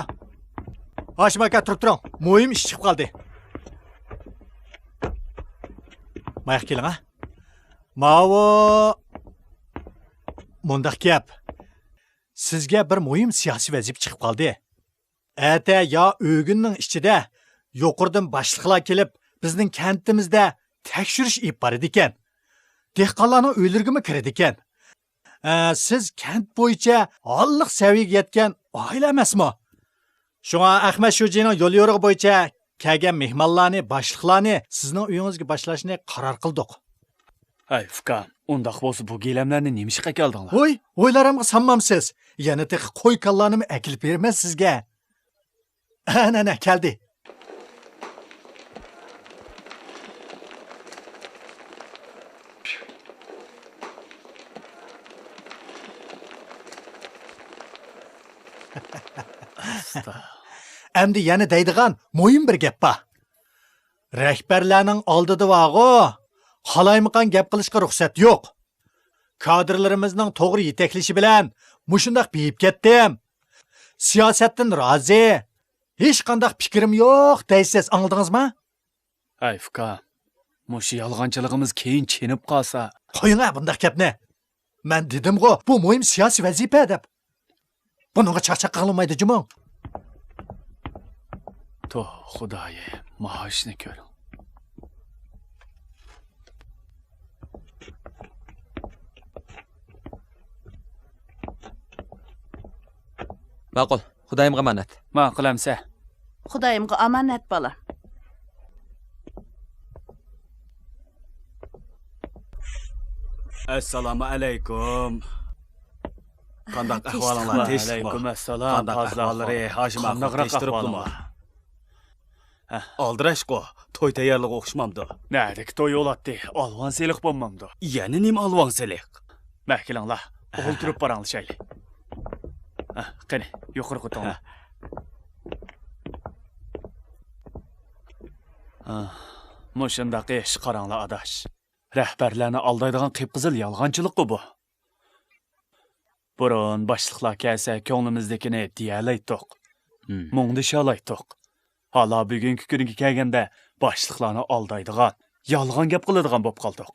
ھاشىم ئاكا، تۇرۇپ تۇرۇڭ. مۇھىم ئىش چىقىپ قالدى. ماياققا كېلىڭ، ھە. ماۋۇ مۇنداق گەپ. سىزگە بىر مۇھىم سىياسىي ۋەزىپە چىقىپ قالدى. ئەتە يا ئۆگۈننىڭ ئىچىدە يۇقىرىدىن باشلىقلار كېلىپ، بىزنىڭ كەنتىمىزدە تەكشۈرۈش ئېلىپ بارىدىكەن. دېھقانلارنىڭ ئۆيلىرىگىمۇ كىرىدىكەن. ئە، سىز كەنت بويىچە ھاللىق سەۋىيەگە يەتكەن ئائىلە ئەمەسمۇ؟ شۇڭا ئەخمەت شۇجىنىڭ يوليورۇقى بويىچە كەلگەن مېھمانلارنى، باشلىقلارنى سىزنىڭ ئۆيىڭىزگە باشلاشنى قارار قىلدۇق. ھەي، ئۇكام، ئۇنداق بولسا بۇ گىلەملەرنى نېمە ئىشقا كەلدىڭلار؟ ھوي، ھويلىرىمغا سالمامسىز؟ يەنە تېخى قوي كاللارنىمۇ ئەكېلىپ بېرىمەن سىزگە. ئەنە، ئەنە، كەلدى. ئەمدى يەنە دەيدىغان مۇھىم بىر گەپ بار. رەھبەرلەرنىڭ ئالدىدا بارغۇ، قالايمىقان گەپ قىلىشقا رۇخسەت يوق. كادىرلىرىمىزنىڭ توغرا يېتەكلىشى بىلەن مۇشۇنداق بېيىپ كەتتىم. سىياسەتتىن رازى، ھېچقانداق پىكرىم يوق دەيسىز، ئاڭلىدىڭىزما؟ ھەي، ئۇكام، مۇشۇ يالغانچىلىقىمىز كېيىن چېنىپ قالسا. قويۇڭە بۇنداق گەپنى. مەن دېدىمغۇ، بۇ مۇھىم سىياسىي ۋەزىپە دەپ. بۇنىڭغا چاقچاق قىلىنمايدۇ جۇمۇ. توھ، خۇدايىم، ماۋۇ ئىشنى كۆر. ماقۇل، خۇدايىمغا ئامانەت. ماقۇل ئەمسە. خۇدايىمغا ئامانەت، بالام. ئەسسالامۇ ئەلەيكۇم. قانداق ئەھۋالىڭلار، تىنچلىقمۇ؟ ۋەئەلەيكۇم ئەسسالام، قانداق ئەھۋاللىرى، ھاشىم ئاخۇن، تىنچ تۇرۇپتىمۇ؟ ھە. ئالدىراشقۇ، توي تەييارلىقى ئوخشىمامدۇ؟ نەدىكى توي ئولاتتى، ئالۋاڭ سېلىق بولمامدۇ؟ يەنە نېمە ئالۋاڭ سېلىق؟ مە كېلىڭلار، ئولتۇرۇپ پاراڭلىشايلى. ھە، قېنى، يۇقىرىغا ئۆتۈڭلار. ھە. ھە، مۇشۇنداق ئىش، قاراڭلار ئاداش. رەھبەرلەرنى ئالدايدىغان قىپقىزىل يالغانچىلىققۇ بۇ. بۇرۇن باشلىقلار كەلسە كۆڭلىمىزدىكىنى دېيەلەيتتۇق، مۇڭدىشالايتتۇق. ھالا بۈگۈنكى كۈنگە كەلگەندە باشلىقلارنى ئالدايدىغان، يالغان گەپ قىلىدىغان بولۇپ قالدۇق.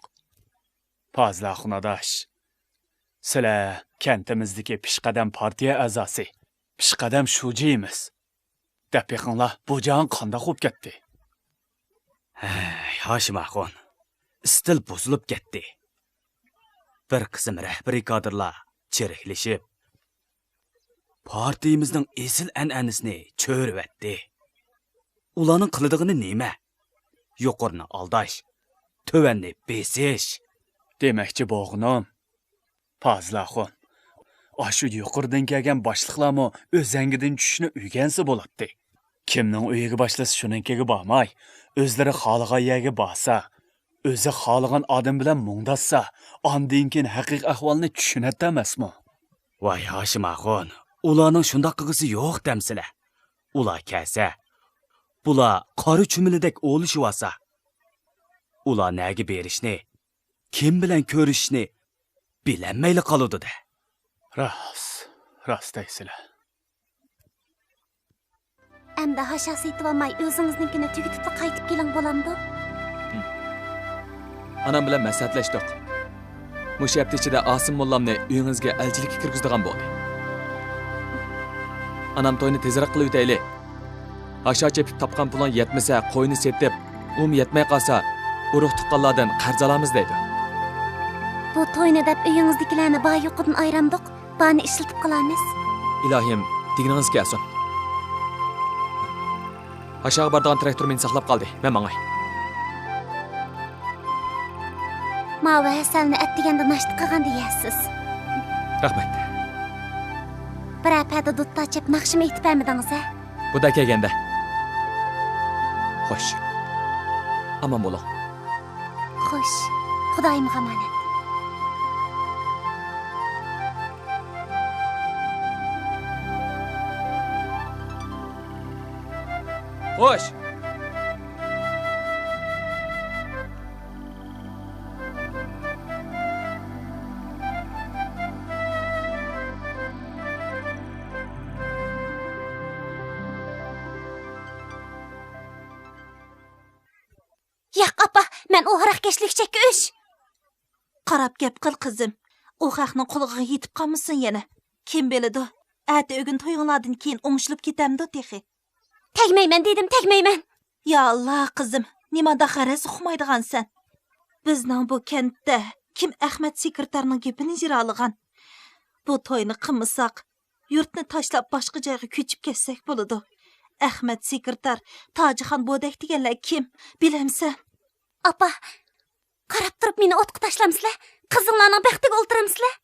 پازىل ئاخۇن ئاداش، سىلەر كەنتىمىزدىكى پېشقەدەم پارتىيە ئەزاسى، پېشقەدەم شۇجىمىز. دەپ بېقىڭلار، بۇ جاھان قانداق بولۇپ كەتتى؟ ھەي، ھاشىم ئاخۇن، ئىستىل بۇزۇلۇپ كەتتى. بىر قىسىم رەھبىرىي كادىرلار چىرىكلىشىپ، پارتىيىمىزنىڭ ئېسىل ئەنئەنىسىنى چۆرۈۋەتتى. ئۇلارنىڭ قىلىدىغىنى نېمە؟ يۇقىرىنى ئالداش، تۆۋەننى بېسىش. دېمەكچى بولغىنىم، پازىل ئاخۇن، ئاشۇ يۇقىرىدىن كەلگەن باشلىقلارمۇ ئۆزەڭگىدىن چۈشۈشنى ئۆگەنسە بولاتتى. كىمنىڭ ئۆيىگە باشلىسا شۇنىڭكىگە بارماي، ئۆزلىرى خالىغان يەرگە بارسا، ئۆزى خالىغان ئادەم بىلەن مۇڭداشسا، ئاندىن كېيىن ھەقىقىي ئەھۋالنى چۈشىنەتتى ئەمەسمۇ؟ ۋاي ھاشىم ئاخۇن، ئۇلارنىڭ شۇنداق قىلغۇسى يوق دەمسىلە. ئۇلار كەلسە، بۇلار قارا چۈمۈلىدەك ئولىشىۋالسا، ئۇلار نەگە بېرىشنى، كىم بىلەن كۆرۈشۈشنى بىلەلمەيلا قالىدۇ-دە. راست، راست دەيسىلە. ئەمدى ھاشا سېتىۋالماي، ئۆزىڭىزنىڭكىنى تۈگىتىپلا قايتىپ كېلىڭ، بولامدۇ؟ ئانام بىلەن مەسلىھەتلەشتۇق. مۇشۇ ھەپتە ئىچىدە ئاسىم موللامنى ئۆيىڭىزگە ئەلچىلىككە كىرگۈزىدىغان بولدى. ئانام توينى تېزرەك قىلىۋېتەيلى. ھاشا چېپىپ تاپقان پۇلۇڭ يەتمىسە، قوينى سېتىپ، ئۇمۇ يەتمەي قالسا، ئۇرۇق-تۇغقانلاردىن قەرز ئالارمىز دەيدۇ. بۇ توينى دەپ ئۆيىڭىزدىكىلەرنى بار-يوقىدىن ئايرامدۇق، بارنى ئىشلىتىپ قالارمىز. ئىلاھىم، دېگىنىڭىز كەلسۇن. ھاشاغا بارىدىغان تىراكتور مېنى ساقلاپ قالدى، مەن ماڭاي. ماۋۇ ھەسەلنى ئەتىگەندە ناشتا قىلغاندا يەرسىز. رەھمەت. بىرەر پەدە دۇتار چېپ ناخشىمۇ ئېيتىپ بەرمىدىڭىز ھە؟ بۇدا كەلگەندە. خوش. ئامان بولۇڭ. خوش. خۇدايىمغا ئامانەت. خوش. ياق، ئاپا، مەن ئۇ ھاراقكەشلىك چەككۈچ. قاراپ گەپ قىل، قىزىم. ئۇ خەقنىڭ قۇلىقىغا يېتىپ قالمىسۇن يەنە. كىم بىلىدۇ، ئەتە ئۆگۈن تويۇڭلاردىن كېيىن ئوڭشىلىپ كېتەمدۇ تېخى. تەگمەيمەن دېدىم، تەگمەيمەن. يا ئاللا، قىزىم، نېمانداق غەرەز ئۇقمايدىغانسەن؟ بىزنىڭ بۇ كەنتتە كىم ئەخمەت سېكرېتارنىڭ گېپىنى جىرالىغان؟ بۇ توينى قىلمىساق، يۇرتنى تاشلاپ باشقا جايغا كۆچۈپ كەتسەك بولىدۇ. ئەخمەت سېكرېتار، تاجىخان بودەك دېگەنلەر كىم؟ بىلەمسەن؟ ئاپا، قاراپ تۇرۇپ مېنى ئوتقا تاشلامسىلەر؟ قىزىڭلارنىڭ بەختىگە ئولتۇرامسىلەر؟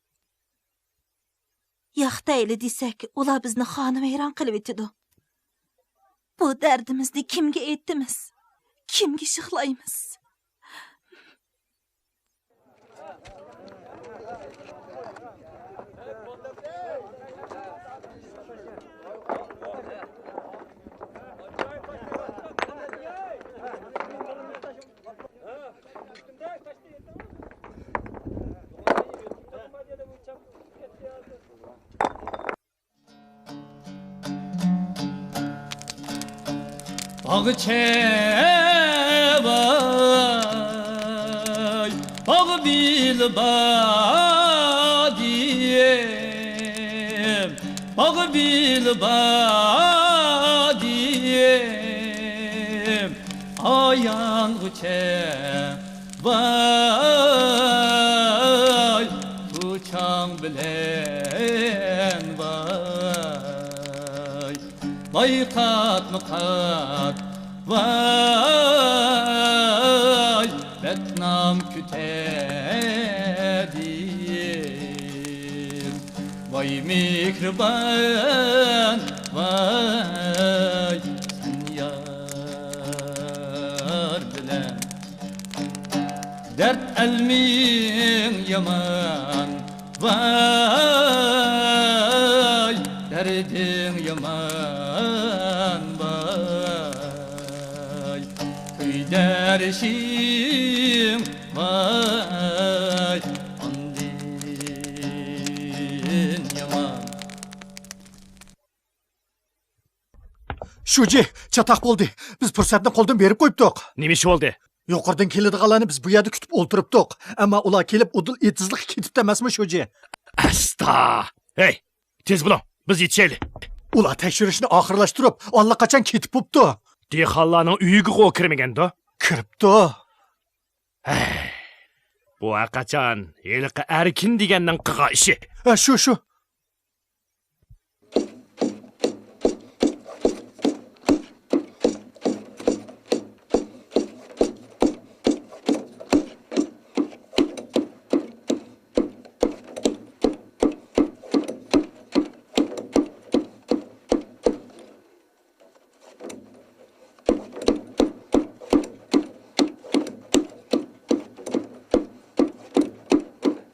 ياق دەيلى دېسەك، ئۇلار بىزنى خانىۋەيران قىلىۋېتىدۇ. بۇ دەردىمىزنى كىمگە ئېيتىمىز؟ كىمگە شىخلايمىز؟ باغچە ۋاي، باغ بىلە بادىيىم، باغ بىلە بادىيىم، ئايانغۇچە ۋاي، چوچاڭ بىلەن ۋاي، ۋاي قاتمۇ قات ۋاي، بەتنام كۈتەدىم. ۋاي مېھرىبان، ۋاي سەن يار بىلەن. دەرد ئەلمىڭ يامان، ۋاي دەردىڭ يامان، ۋاي كۆيدۈرۈشۈڭ، ۋاي ئاندىن يامان. شۇجى، چاتاق بولدى. بىز پۇرسەتنى قولدىن بېرىپ قويۇپتۇق. نېمە ئىش بولدى؟ يۇقىرىدىن كېلىدىغانلارنى بىز بۇ يەردە كۈتۈپ ئولتۇرۇپتۇق. ئەمما ئۇلار كېلىپ ئۇدۇل ئېتىزلىققا كېتىپتۇ ئەمەسمۇ، شۇجى؟ ئاستا! ھەي، تېز بولۇڭ، بىز يېتىشەيلى. ئۇلار تەكشۈرۈشنى ئاخىرلاشتۇرۇپ، ئاللىقاچان كېتىپ بوپتۇ. دېھقانلارنىڭ ئۆيىگىغۇ كىرمىگەندۇ؟ كىرىپتۇ. ھەي، بۇ ھەرقاچان ھېلىقى ئەركىن دېگەننىڭ قىلغان ئىشى. ھە، شۇ، شۇ.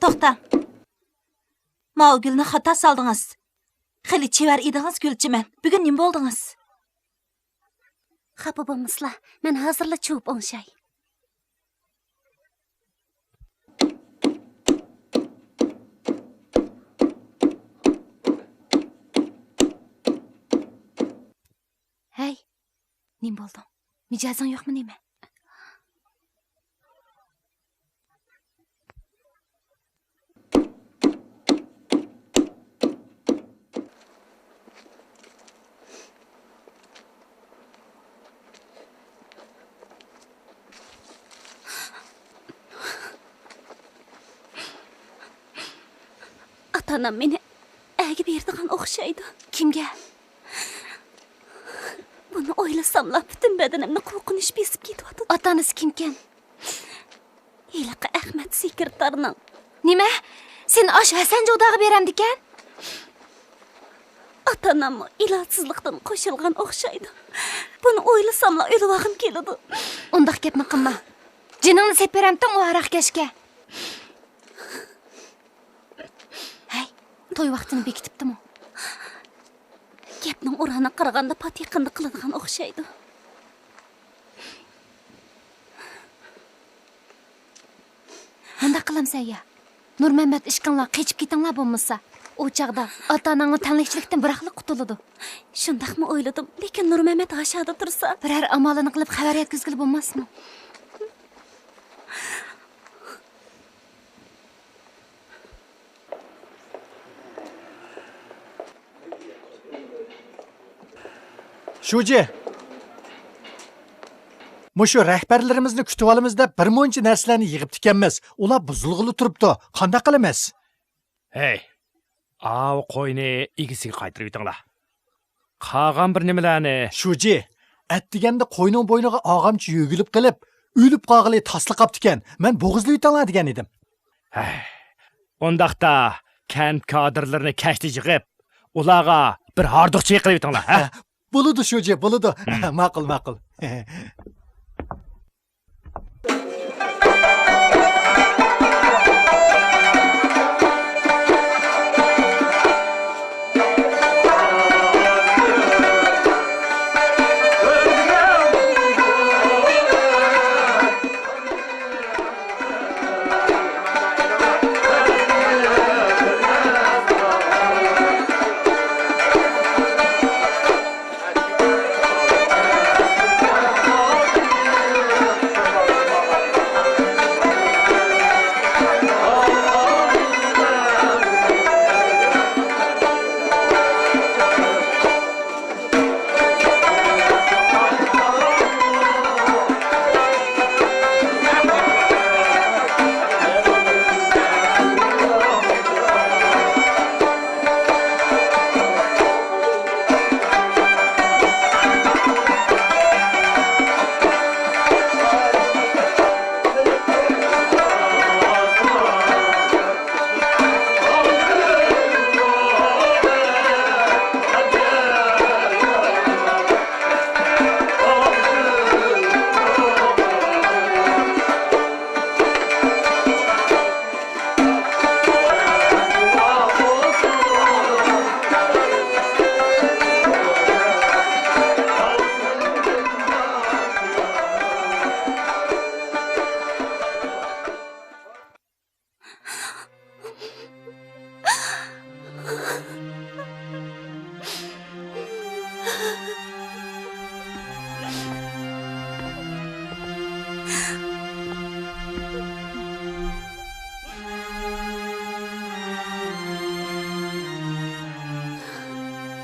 توختاڭ. ماۋۇ گۈلنى خاتا سالدىڭىز. خېلى چېۋەر ئىدىڭىز، گۈلچىمەن. بۈگۈن نېمە بولدىڭىز؟ خاپا بولمىسىلا، مەن ھازىرلا چۇۋۇپ ئوڭشاي. ھەي، نېمە بولدۇڭ؟ مىجەزىڭ يوقمۇ نېمە؟ ئاتا-ئانام مېنى ئەرگە بېرىدىغان ئوخشايدۇ. كىمگە؟ بۇنى ئويلىساملا، پۈتۈن بەدىنىمنى قورقۇنچ بېسىپ كېتىۋاتىدۇ. ئاتا-ئانىسى كىمكەن؟ ھېلىقى ئەخمەت سېكرېتارنىڭ. نېمە؟ سېنى ئاشۇ ھەسەن جوۋداغا بېرەمدىكەن؟ ئاتا-ئاناممۇ ئىلاجسىزلىقتىن قوشۇلغان ئوخشايدۇ. بۇنى ئويلىساملا ئۆلۈۋالغۇم كېلىدۇ. ئۇنداق گەپنى قىلما. جېنىڭنى سېتىپ بېرەمتىڭ ئۇ ھاراقكەشكە؟ ھەي، توي ۋاقتىنى بېكىتىپتىمۇ؟ گەپنىڭ ئورانىغا قارىغاندا پات يېقىندا قىلىدىغان ئوخشايدۇ. مۇنداق قىلامسەن يا؟ نۇرمەممەت ئىككىڭلار قېچىپ كېتىڭلار بولمىسا. ئۇ چاغدا ئاتا-ئاناڭلار تەڭلىكچىلىكتىن بىراقلا قۇتۇلىدۇ. شۇنداقمۇ ئويلىدىم، لېكىن نۇرمەممەت ھاشادا تۇرسا. بىرەر ئامالىنى قىلىپ خەۋەر يەتكۈزگىلى بولماسمۇ؟ شۇجى، مۇشۇ رەھبەرلىرىمىزنى كۈتۈۋالىمىز دەپ بىر مۇنچە نەرسىلەرنى يىغىپتىكەنمىز. ئۇلار بۇزۇلغىلى تۇرۇپتۇ. قانداق قىلىمىز؟ ھەي، ئاۋۇ قوينى ئىگىسىگە قايتۇرۇۋېتىڭلار. قالغان بىر نېمىلەرنى؟ شۇجى، ئەتىگەندە قوينىڭ بوينىغا ئاغامچى يۆگىلىپ قېلىپ، ئۆلۈپ قالغىلى تاسلا قاپتىكەن. مەن بوغۇزلىۋېتىڭلار دېگەن ئىدىم. ھەي، ئۇنداقتا كەنت كادىرلىرىنى كەچتە يىغىپ، ئۇلارغا بىر ھاردۇق چېيى قىلىۋېتىڭلار، ھە؟ بولىدۇ، شۇجى، بولىدۇ. ماقۇل، ماقۇل.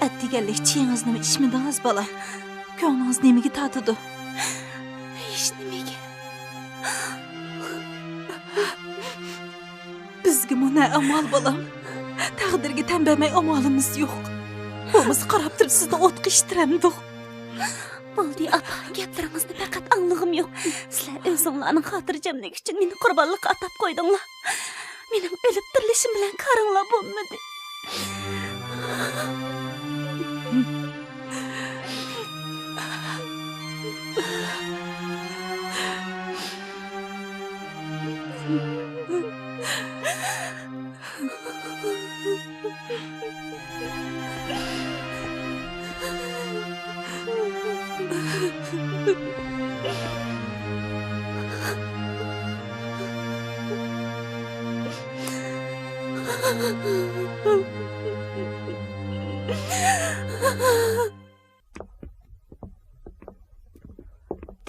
ئەتىگەنلىك چېيىڭىزنىمۇ ئىچمىدىڭىز، بالام. كۆڭلىڭىز نېمىگە تارتىدۇ؟ ھېچنېمىگە. بىزگىمۇ نە ئامال، بالام؟ تەقدىرگە تەن بەرمەي ئامالىمىز يوق. بولمىسا قاراپ تۇرۇپ سىزنى ئوتقا ئىتتىرەمدۇق. بولدى، ئاپا، گەپلىرىڭىزنى پەقەت ئاڭلىغۇم يوق. سىلەر ئۆزۈڭلارنىڭ خاتىرجەملىكى ئۈچۈن مېنى قۇربانلىققا ئاتاپ قويدۇڭلار. مېنىڭ ئۆلۈپ تىرىلىشىم بىلەن كارىڭلار بولمىدى.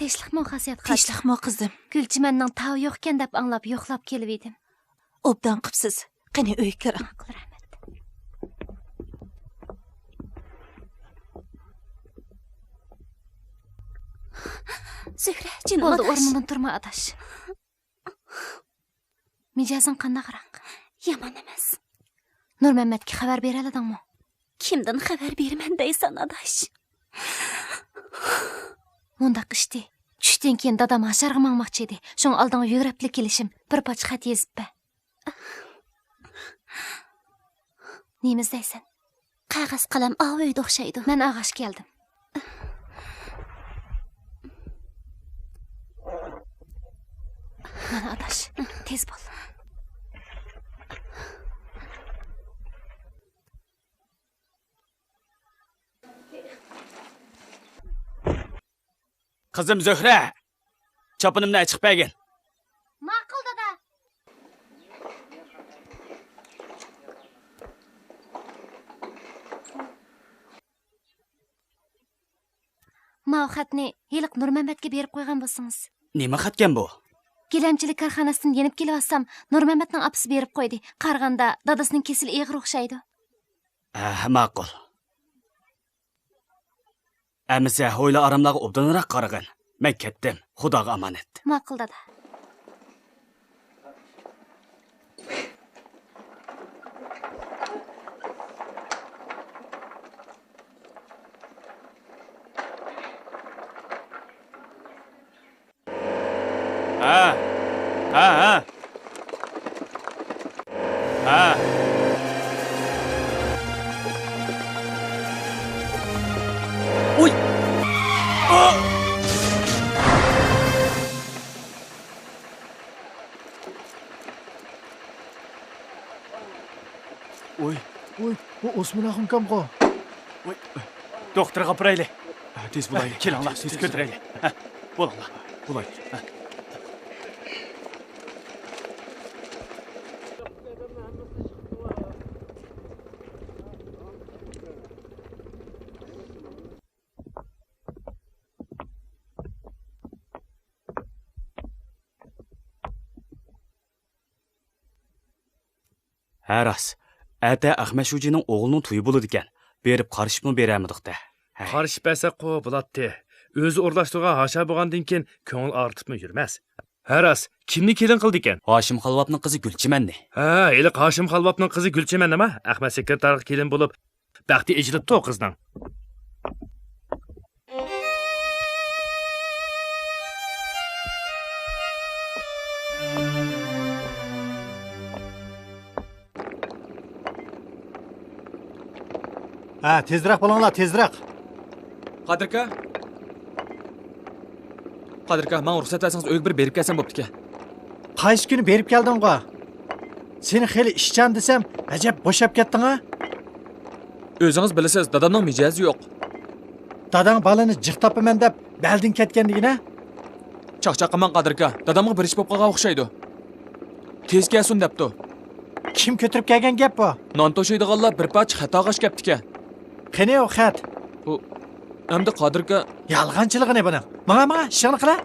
تىنچلىقمۇ، خاسىيەت خاچ؟ تىنچلىقمۇ، قىزىم؟ گۈلچىمەننىڭ تاۋى يوقكەن دەپ ئاڭلاپ يوقلاپ كېلىۋىدىم. ئوبدان قىپسىز. قېنى، ئۆيگە كىرىڭ. ماقۇل، رەھمەت. زۆھرە، جېنىم بولدى، ئاداش. ئورنۇڭدىن تۇرما، ئاداش. مىجەزىڭ قانداقراق؟ يامان ئەمەس. نۇرمەممەتكە خەۋەر بېرەلىدىڭمۇ؟ كىمدىن خەۋەر بېرىمەن دەيسەن، ئاداش؟ مۇنداق ئىشتى. چۈشتىن كېيىن دادام ھاشارغا ماڭماقچى ئىدى. شۇڭا ئالدىڭغا يۈگۈرۈپلا كېلىشىم. بىر پارچە خەت يېزىپ بەر. نېمە ئىزدەيسەن؟ قەغەز، قەلەم، ئاۋۇ ئۆيدە ئوخشايدۇ. مەن ئاغاش كەلدىم. مانا، ئاداش، تېز بول. قىزىم زۆھرە، چاپىنىمنى ئېچىپ بەرگىن. ماقۇل، دادا. ماۋۇ خەتنى ھېلىقى نۇرمەممەتكە بېرىپ قويغان بولسىڭىز. نېمە خەتكەن بۇ؟ گىلەمچىلىك كارخانىسىدىن يېنىپ كېلىۋاتسام، نۇرمەممەتنىڭ ئاپىسى بېرىپ قويدى. قارىغاندا، دادىسىنىڭ كېسىلى ئېغىر ئوخشايدۇ. ھە، ماقۇل. ئەمىسە، ھويلا-ئاراملارغا ئوبدانراق قارىغىن. مەن كەتتىم. خۇداغا ئامانەت. ماقۇل، دادا. بىسمىللاھىررەھمانىررەھىم. ۋاي، دوختۇرغا ئاپىرايلى. تېز بولايلى. كېلىڭلار، تېز، تېز كۆتۈرەيلى. ھە، بولۇڭلار. بولايلى. ھە. ھە، راست. ئەتە ئەخمەت شۇجىنىڭ ئوغلىنىڭ تويى بولىدىكەن. بېرىپ قارىشىپمۇ بېرەلمىدۇق-دە. ھە. قارىشىپ بەرسەكقۇ بولاتتى. ئۆزى ئورۇنلاشتۇرغان ھاشا بولغاندىن كېيىن كۆڭۈل ئاغرىتىپمۇ يۈرمەس. ھە، راست. كىمنى كېلىن قىلىدىكەن؟ ھاشىم خالۋاپنىڭ قىزى گۈلچىمەننى. ھە، ھېلىقى ھاشىم خالۋاپنىڭ قىزى گۈلچىمەننىما؟ ئەخمەت سېكرېتارغا كېلىن بولۇپ، بەختى ئېچىلىپتۇ قىزنىڭ. ھە، تېزرەك بولۇڭلار، تېزرەك. قادىركا. قادىركا، ماڭا رۇخسەت بەرسىڭىز، ئۆيگە بىر بېرىپ كەلسەم بوپتىكەن. قايسى كۈنى بېرىپ كەلدىڭغۇ؟ سېنى خېلى ئىشچان دېسەم، ئەجەب بوشاپ كەتتىڭ-ھە؟ ئۆزىڭىز بىلىسىز، دادامنىڭ مىجەزى يوق. داداڭ بالىنى جىق تاپىمەن دەپ بەلدىن كەتكەن دېگىنە؟ چاقچاق قىلماڭ، قادىركا. دادامغا بىر ئىش بولۇپ قالغان ئوخشايدۇ. تېز كەلسۇن دەپتۇ. كىم كۆتۈرۈپ كەلگەن گەپ بۇ؟ نان توشۇيدىغانلار بىر پارچە خەت ئالغاچ كەپتىكەن. قېنى ئۇ خەت؟ ئۇ، ئەمدى قادىركا. يالغانچىلىقىنى بۇنىڭ. ماڭا، ماڭا، ئىشىڭنى قىلە.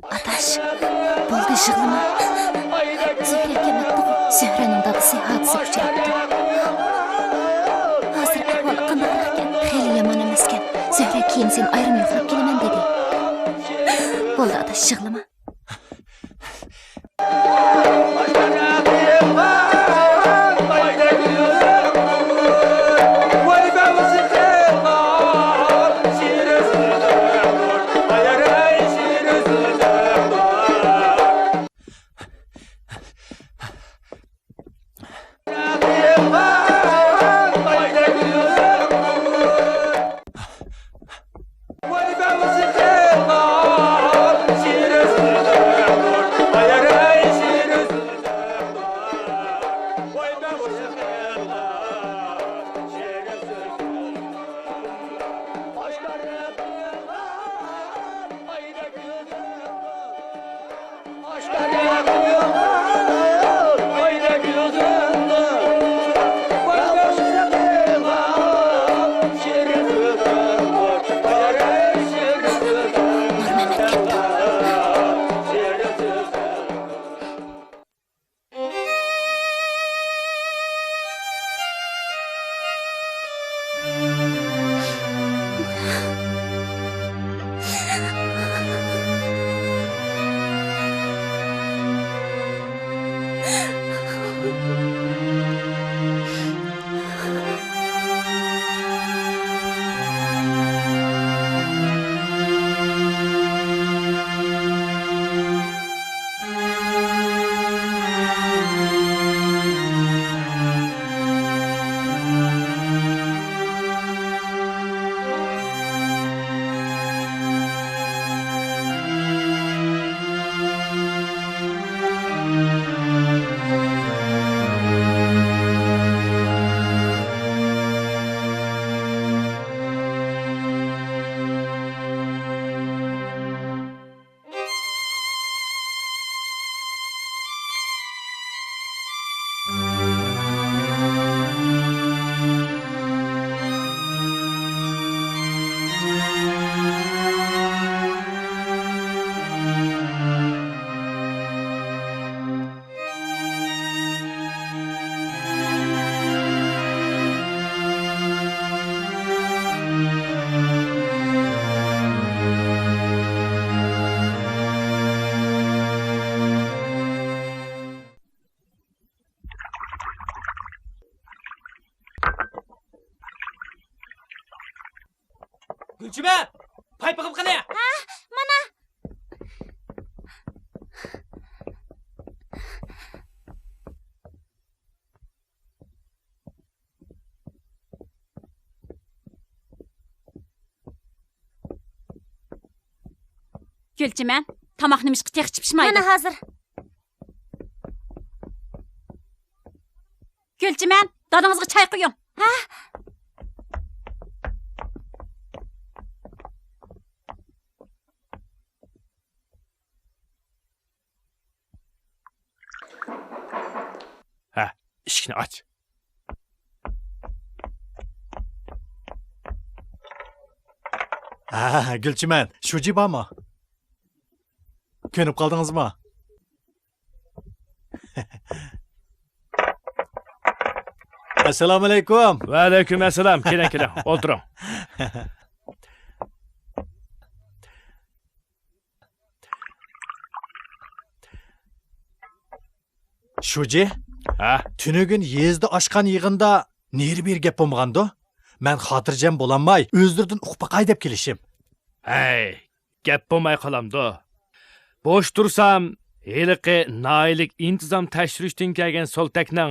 ئاداش، بولدى يىغلىما. زۆھرە كەلمەپتىغۇ؟ زۆھرەنىڭ دادىسى ھادىسىگە ئۇچراپتۇ. ھازىر ئەھۋالى قانداقراقكەن؟ خېلى يامان ئەمەسكەن. زۆھرە كېيىن سېنى ئايرىم يوقلاپ كېلىمەن دېدى. بولدى ئاداش، يىغلىما. گۈلچىمەن، پايپىقىم قېنى؟ ھە، مانا. گۈلچىمەن، تاماق نېمىشقا تېخىچە پىشمايدۇ؟ مانا ھازىر. گۈلچىمەن، دادىڭىزغا چاي قۇيۇڭ. ھە؟ ھە، ئىشىكنى ئاچ. ھە، گۈلچىمەن، شۇجى بارمۇ؟ كۆنۈپ قالدىڭىزمۇ؟ ئەسسالامۇئەلەيكۇم. ۋەئەلەيكۇم ئەسسالام. كېلىڭ، كېلىڭ، ئولتۇرۇڭ. شۇجى؟ ھە؟ تۈنۈگۈن يېزىدا ئاچقان يىغىندا نېرى-بېرى گەپ بولمىغاندۇ؟ مەن خاتىرجەم بولالماي، ئۆزلىرىدىن ئۇقۇپ باقاي دەپ كېلىشىم. ھەي، گەپ بولماي قالامدۇ؟ بوش تۇرسام، ھېلىقى ناھىيەلىك ئىنتىزام تەكشۈرۈشتىن كەلگەن سولتەكنىڭ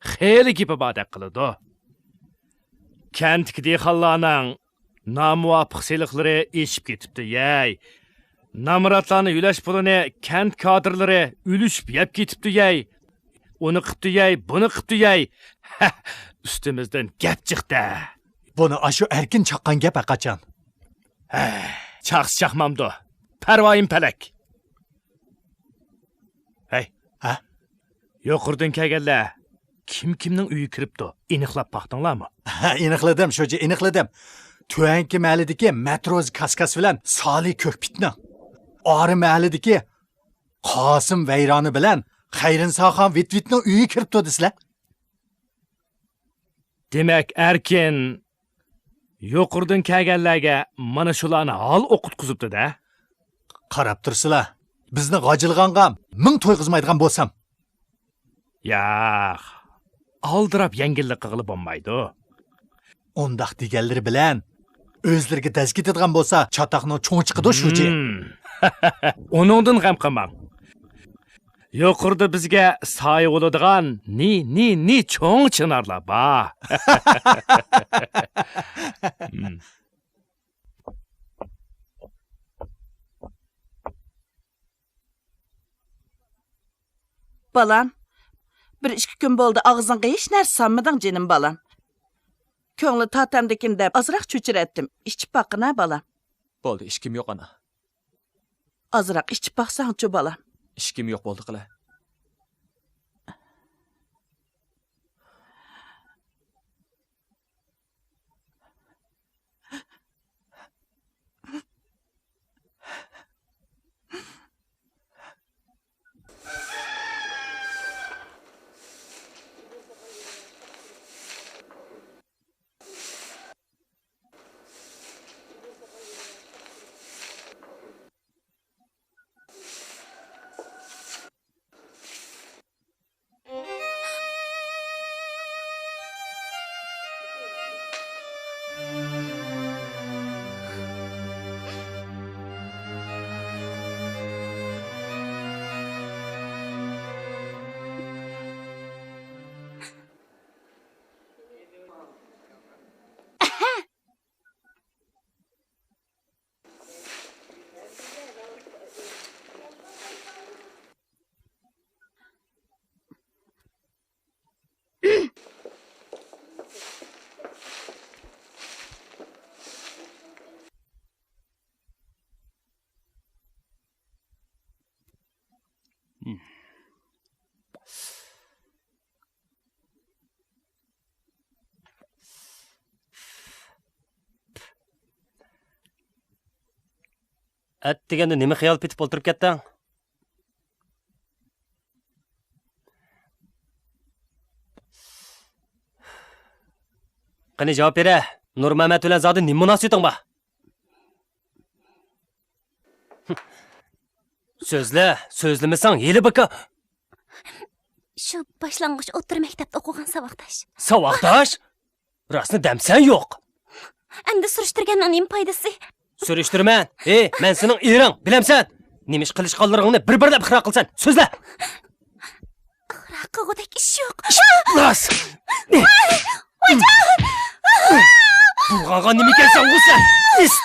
خېلى گېپى باردەك قىلىدۇ. كەنتتىكى دېھقانلارنىڭ نامۇۋاپىق سېلىقلىرى ئېشىپ كېتىپتۇ يەي. نامراتلارنى يۆلەش پۇلىنى كەنت كادىرلىرى ئۈلۈشۈپ يەپ كېتىپتۇ يەي. ئۇنى قىپتۇ يەي، بۇنى قىپتۇ يەي. ھە، ئۈستىمىزدىن گەپ چىقتى. بۇنى ئاشۇ ئەركىن چاققان گەپ ھەققاچان. ھە، چاقسا چاقمامدۇ؟ پەرۋايىم پەلەك. ھەي. ھە؟ يۇقىرىدىن كەلگەنلەر كىم كىمنىڭ ئۆيىگە كىرىپتۇ؟ ئېنىقلاپ باقتىڭلارمۇ؟ ھە، ئېنىقلىدىم، شۇجى، ئېنىقلىدىم. تۆۋەنكى مەھەللىدىكى مەتروزا كاسكاس بىلەن سالى كۆكپىتنىڭ، ئارا مەھەللىدىكى قاسىم ۋەيرانى بىلەن خەيرىنساخان ۋىتۋىتنىڭ ئۆيىگە كىرىپتۇ دېسىلە. دېمەك، ئەركىن يۇقىرىدىن كەلگەنلەرگە مانا شۇلارنى ھال ئوقۇتقۇزۇپتۇ-دە. قاراپ تۇرسىلا، بىزنى غاجىلىغانغا مىڭ تويغۇزمايدىغان بولسام. ياق، ئالدىراپ يەڭگىللىك قىلغىلى بولمايدۇ. ئۇنداق دېگەنلىرى بىلەن ئۆزلىرىگە دەز كېتىدىغان بولسا، چاتاقنىڭ چوڭى چىقىدۇ، شۇجى. ھىم. ئۇنىڭدىن غەم قىلماڭ. يۇقىرىدا بىزگە سايە بولىدىغان نى، نى، نى چوڭ چىنارلار بار. ھىم. بالام، بىر ئىككى كۈن بولدى، ئاغزىڭغا ھېچ نەرسە سالمىدىڭ، جېنىم بالام. كۆڭلى تاتەمدىكىن دەپ ئازراق چۆچۈرەتتىم. ئىچىپ باققىنا، بالام. بولدى، ئىچكۈم يوق، ئانا. ئازراق ئىچىپ باقساڭچۇ، بالام. ئىچكۈم يوق، بولدى قىلە. ئەتىگەندە نېمە خىيال پېتىپ ئولتۇرۇپ كەتتىڭ؟ قېنى جاۋاب بېرە، نۇرمەمەت بىلەن زادى نېمە مۇناسىۋىتىڭ بار؟ سۆزلە، سۆزلىمىسەڭ ھېلى بىكار. شۇ باشلانغۇچ ئوتتۇرا مەكتەپتە ئوقۇغان ساۋاقداش. ساۋاقداش؟ راستنى دەمسەن يوق. ئەمدى سۈرۈشتۈرگەننىڭ نېمە پايدىسى؟ سۈرۈشتۈرمەن. ھېي، مەن سېنىڭ ئېرىڭ، بىلەمسەن؟ نېمە ئىش قىلىشقانلىرىڭنى بىر-بىرلەپ ئىقرار قىلىسەن. سۆزلە. ئىقرار قىلغۇدەك ئىش يوق. ئىلاس. بۇلغانغان نېمىكەنسەن ئۇ سەن؟ ئىست.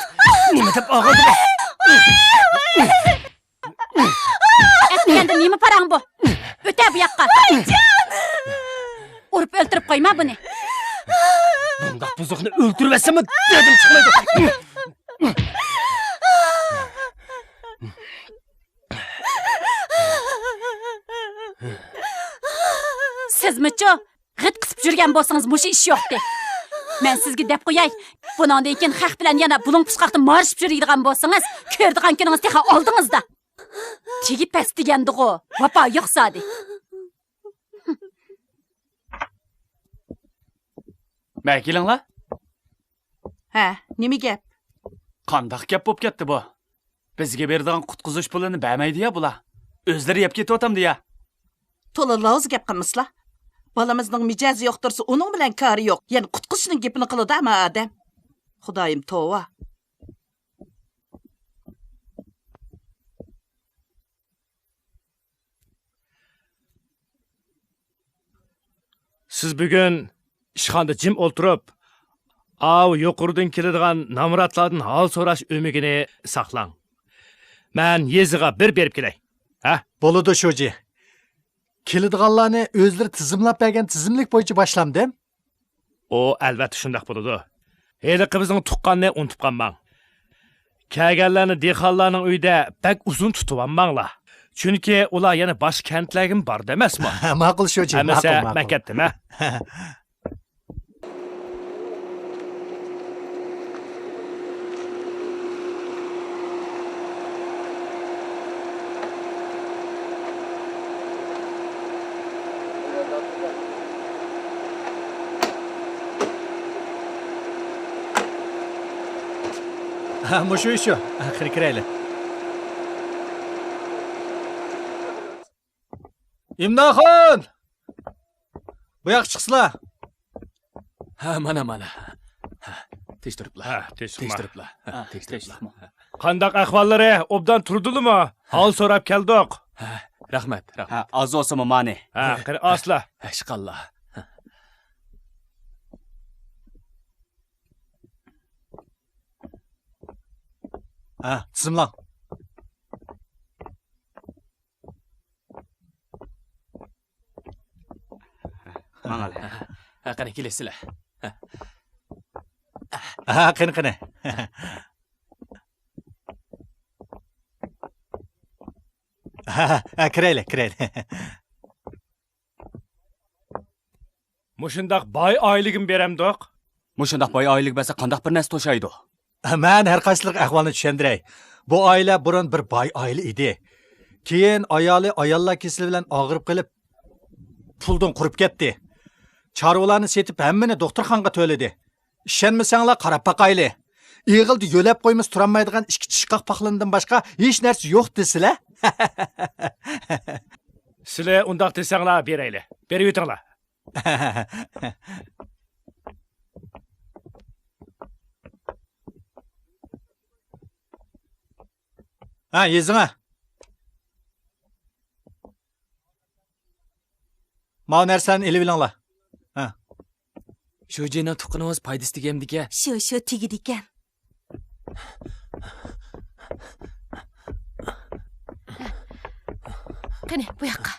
نېمە دەپ ئاغرىدىم؟ ئەتىگەندە نېمە پاراڭ بۇ؟ ئۆتە بۇ ياققا. ئۇرۇپ ئۆلتۈرۈپ قويما بۇنى. بۇنداق بۇزۇقنى ئۆلتۈرۈۋەتسەممۇ دەردىم چىقمايدۇ. سىزمىچۇ؟ غىت قىسىپ يۈرگەن بولسىڭىز مۇشۇ ئىش يوقتى. مەن سىزگە دەپ قوياي، بۇنىڭدىن كېيىن خەق بىلەن يەنە بۇلۇڭ پۇچقاقتا مارىشىپ يۈرىدىغان بولسىڭىز، كۆرىدىغان كۈنىڭىز تېخى ئالدىڭىزدا. تېگى پەس دېگەندىغۇ، ۋاپا يوق زادى. مە كېلىڭلار. ھە، نېمە گەپ؟ قانداق گەپ بولۇپ كەتتى بۇ؟ بىزگە بېرىدىغان قۇتقۇزۇش پۇلىنى بەرمەيدۇ يا بۇلار. ئۆزلىرى يەپ كېتىۋاتامدۇ يا؟ تولا لاۋزا گەپ قىلمىسىلا. بالىمىزنىڭ مىجەزى يوقتۇرسا ئۇنىڭ بىلەن كارى يوق. يەنە قۇتقۇزۇشنىڭ گېپىنى قىلىدۇ ھەممە ئادەم. خۇدايىم توۋا. سىز بۈگۈن ئىشخانىدا جىم ئولتۇرۇپ، ئاۋۇ يۇقىرىدىن كېلىدىغان نامراتلاردىن ھال سوراش ئۆمىكىنى ساقلاڭ. مەن يېزىغا بىر بېرىپ كېلەي. ھە؟ بولىدۇ، شۇجى. كېلىدىغانلارنى ئۆزلىرى تىزىملاپ بەرگەن تىزىملىك بويىچە باشلامدىم؟ ئۇ ئەلۋەتتە شۇنداق بولىدۇ. ھېلىقى بىزنىڭ تۇغقاننى ئۇنتۇپ قالماڭ. كەلگەنلەرنى دېھقانلارنىڭ ئۆيىدە بەك ئۇزۇن تۇتۇۋالماڭلار. چۈنكى ئۇلار يەنە باشقا كەنتلەرگىمۇ بارىدۇ ئەمەسمۇ؟ ماقۇل، شۇجى، ئەمىسە ماقۇل، ماقۇل. مەن كەتتىم، ھە؟ ھە، مۇشۇ ئىشۇ. ھە، قېنى كىرەيلى. ئىمداخۇن! بۇ ياققا چىقسىلا. ھە، مانا، مانا. ھە، تىنچ تۇرۇپلا. ھە، تىنچ تۇرۇپلا. ھە، تىنچ تۇرۇپلا. قانداق ئەھۋاللىرى؟ ئوبدان تۇردىلىمۇ؟ ھال سوراپ كەلدۇق. ھە، رەھمەت، رەھمەت. ھە، ئاز بولسىمۇ مانى. ھە، قېنى ئاسلا. ھە، ئىشقاللا. ھە، تىزىملاڭ. ماڭالا. ھە، قېنى كېلىسىلە. ھە، قېنى، قېنى. ھە، ھە، كىرەيلى، كىرەيلى. مۇشۇنداق باي ئائىلىگىمۇ بېرەمدۇق؟ مۇشۇنداق باي ئائىلىگە بەرسە قانداق بىر نەرسە توشايدۇ؟ مەن ھەر قايسىلىرىغا ئەھۋالنى چۈشەندۈرەي. بۇ ئائىلە بۇرۇن بىر باي ئائىلە ئىدى. كېيىن ئايالى ئاياللار كېسىلى بىلەن ئاغرىپ قېلىپ، پۇلدىن قۇرۇپ كەتتى. چارۋىلارنى سېتىپ ھەممىنى دوختۇرخانىغا تۆلىدى. ئىشەنمىسەڭلار قاراپ باقايلى. ئېغىلدا يۆلەپ قويمىسا تۇرالمايدىغان ئىككى چىشقاق پاقلىنىدىن باشقا ھېچ نەرسە يوق دېسىلە. سىلى ئۇنداق دېسەڭلار بېرەيلى. بېرىۋېتىڭلار. ھە، يېزىڭە. ماۋۇ نەرسىلەرنى ئېلىۋېلىڭلار. ھە. شۇجىنىڭ تۇغقىنىڭىز پايدىسى تېگەمدىكەن. شۇ، شۇ تېگىدىكەن. قېنى، بۇ ياققا.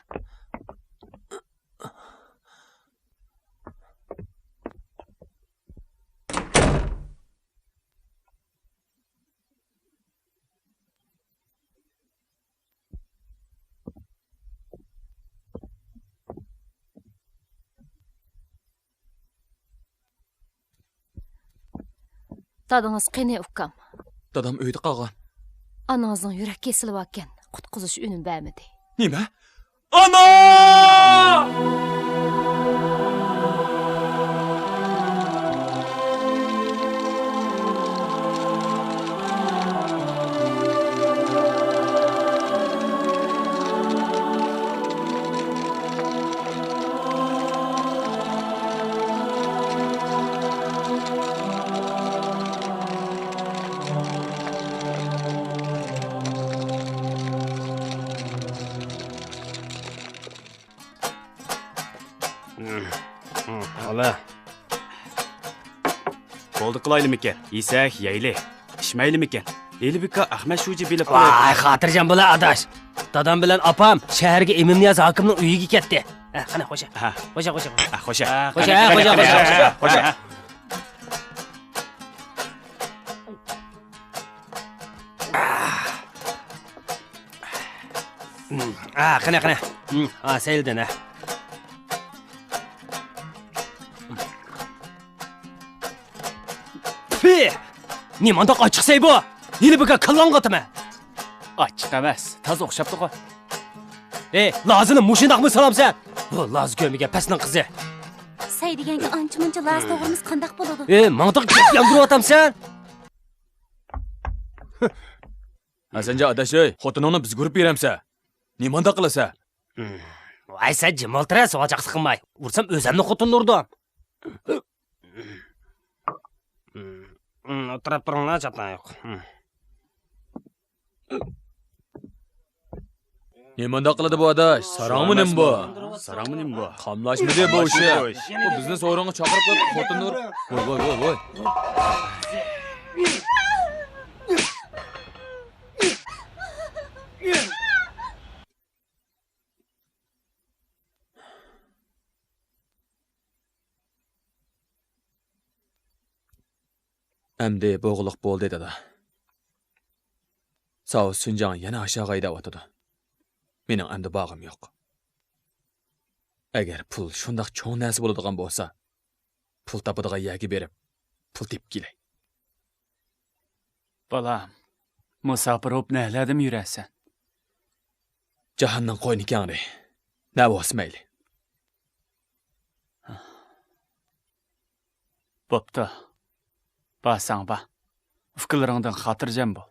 دادىڭىز قېنى، ئۇكام؟ دادام ئۆيدە قالغان. ئانىڭىزنىڭ يۈرەك كېسىلى باركەن، قۇتقۇزۇش ئۈنۈم بەرمىدى. نېمە؟ ئانا! ھالا. بولدى قىلايلىمىكىن؟ يېسەك يەيلى. ئىچمەيلىمىكىن؟ ھېلى بىكار ئەخمەت شۇجى بىلىپ قويۇپ. ۋاي، خاتىرجەم بولا ئاداش. دادام بىلەن ئاپام شەھەرگە ئىمىننىياز ھاكىمنىڭ ئۆيىگە كەتتى. ھە، قېنى، خوشە. ھە. خوشە، خوشە، خوشە. ھە، خوشە. ھە، خوشە، خوشە، خوشە، خوشە. ھە، قېنى، قېنى. ھە، سەيلىدىن، ھە. پى! نېمانداق ئاچچىقسەي بۇ؟ ھېلى بىكار كاللاڭغا ئاتىمەن. ئاچچىق ئەمەس، تازا ئوخشاپتىغۇ. ئەي، لازىنى مۇشۇنداقمۇ سالامسەن؟ بۇ لازا كۆرمىگەن پەسنىڭ قىزى. سەي دېگەنگە ئانچە-مۇنچە لازا توغرىمىسا قانداق بولىدۇ؟ ئەي، ماڭا تېخى گەپ ياندۇرۇۋاتامسەن؟ ھەسەنجان ئاداش، ئەي، خوتۇنۇڭنى بىزگە ئۇرۇپ بېرەمسەن؟ نېمانداق قىلىسەن؟ ۋاي، سەن جىم ئولتۇرە، سوغا چاقسا قىلماي. ئۇرسام ئۆزەمنى خوتۇننى ئۇرىدۇ. ئولتۇرۇپ تۇرۇڭلار، چاتاق يوق. نېمانداق قىلىدۇ بۇ ئاداش؟ ساراڭمۇ نېمە بۇ؟ ساراڭمۇ نېمە بۇ؟ قاملاشمىدى بۇ ئىشى. بۇ بىزنى سورۇنغا چاقىرىپ قويۇپ، خوتۇننى ئۇرۇپ. ۋوي، ۋوي، ۋوي، ۋوي. ئەمدى بولغۇلۇق بولدى، دادا. ساۋۇت سۈنجاڭ يەنە ئاشاغاي دەۋاتىدۇ. مېنىڭ ئەمدى بارغۇم يوق. ئەگەر پۇل شۇنداق چوڭ نەرسە بولىدىغان بولسا، پۇل تاپىدىغان يەرگە بېرىپ، پۇل تېپىپ كېلەي. بالام، مۇساپىر بولۇپ نەلەردىمۇ يۈرەرسەن؟ جاھاننىڭ قوينى كەڭرى، نە بولسا مەيلى. بوپتۇ. بارساڭ بار. ئۇكىلىرىڭدىن خاتىرجەم بول.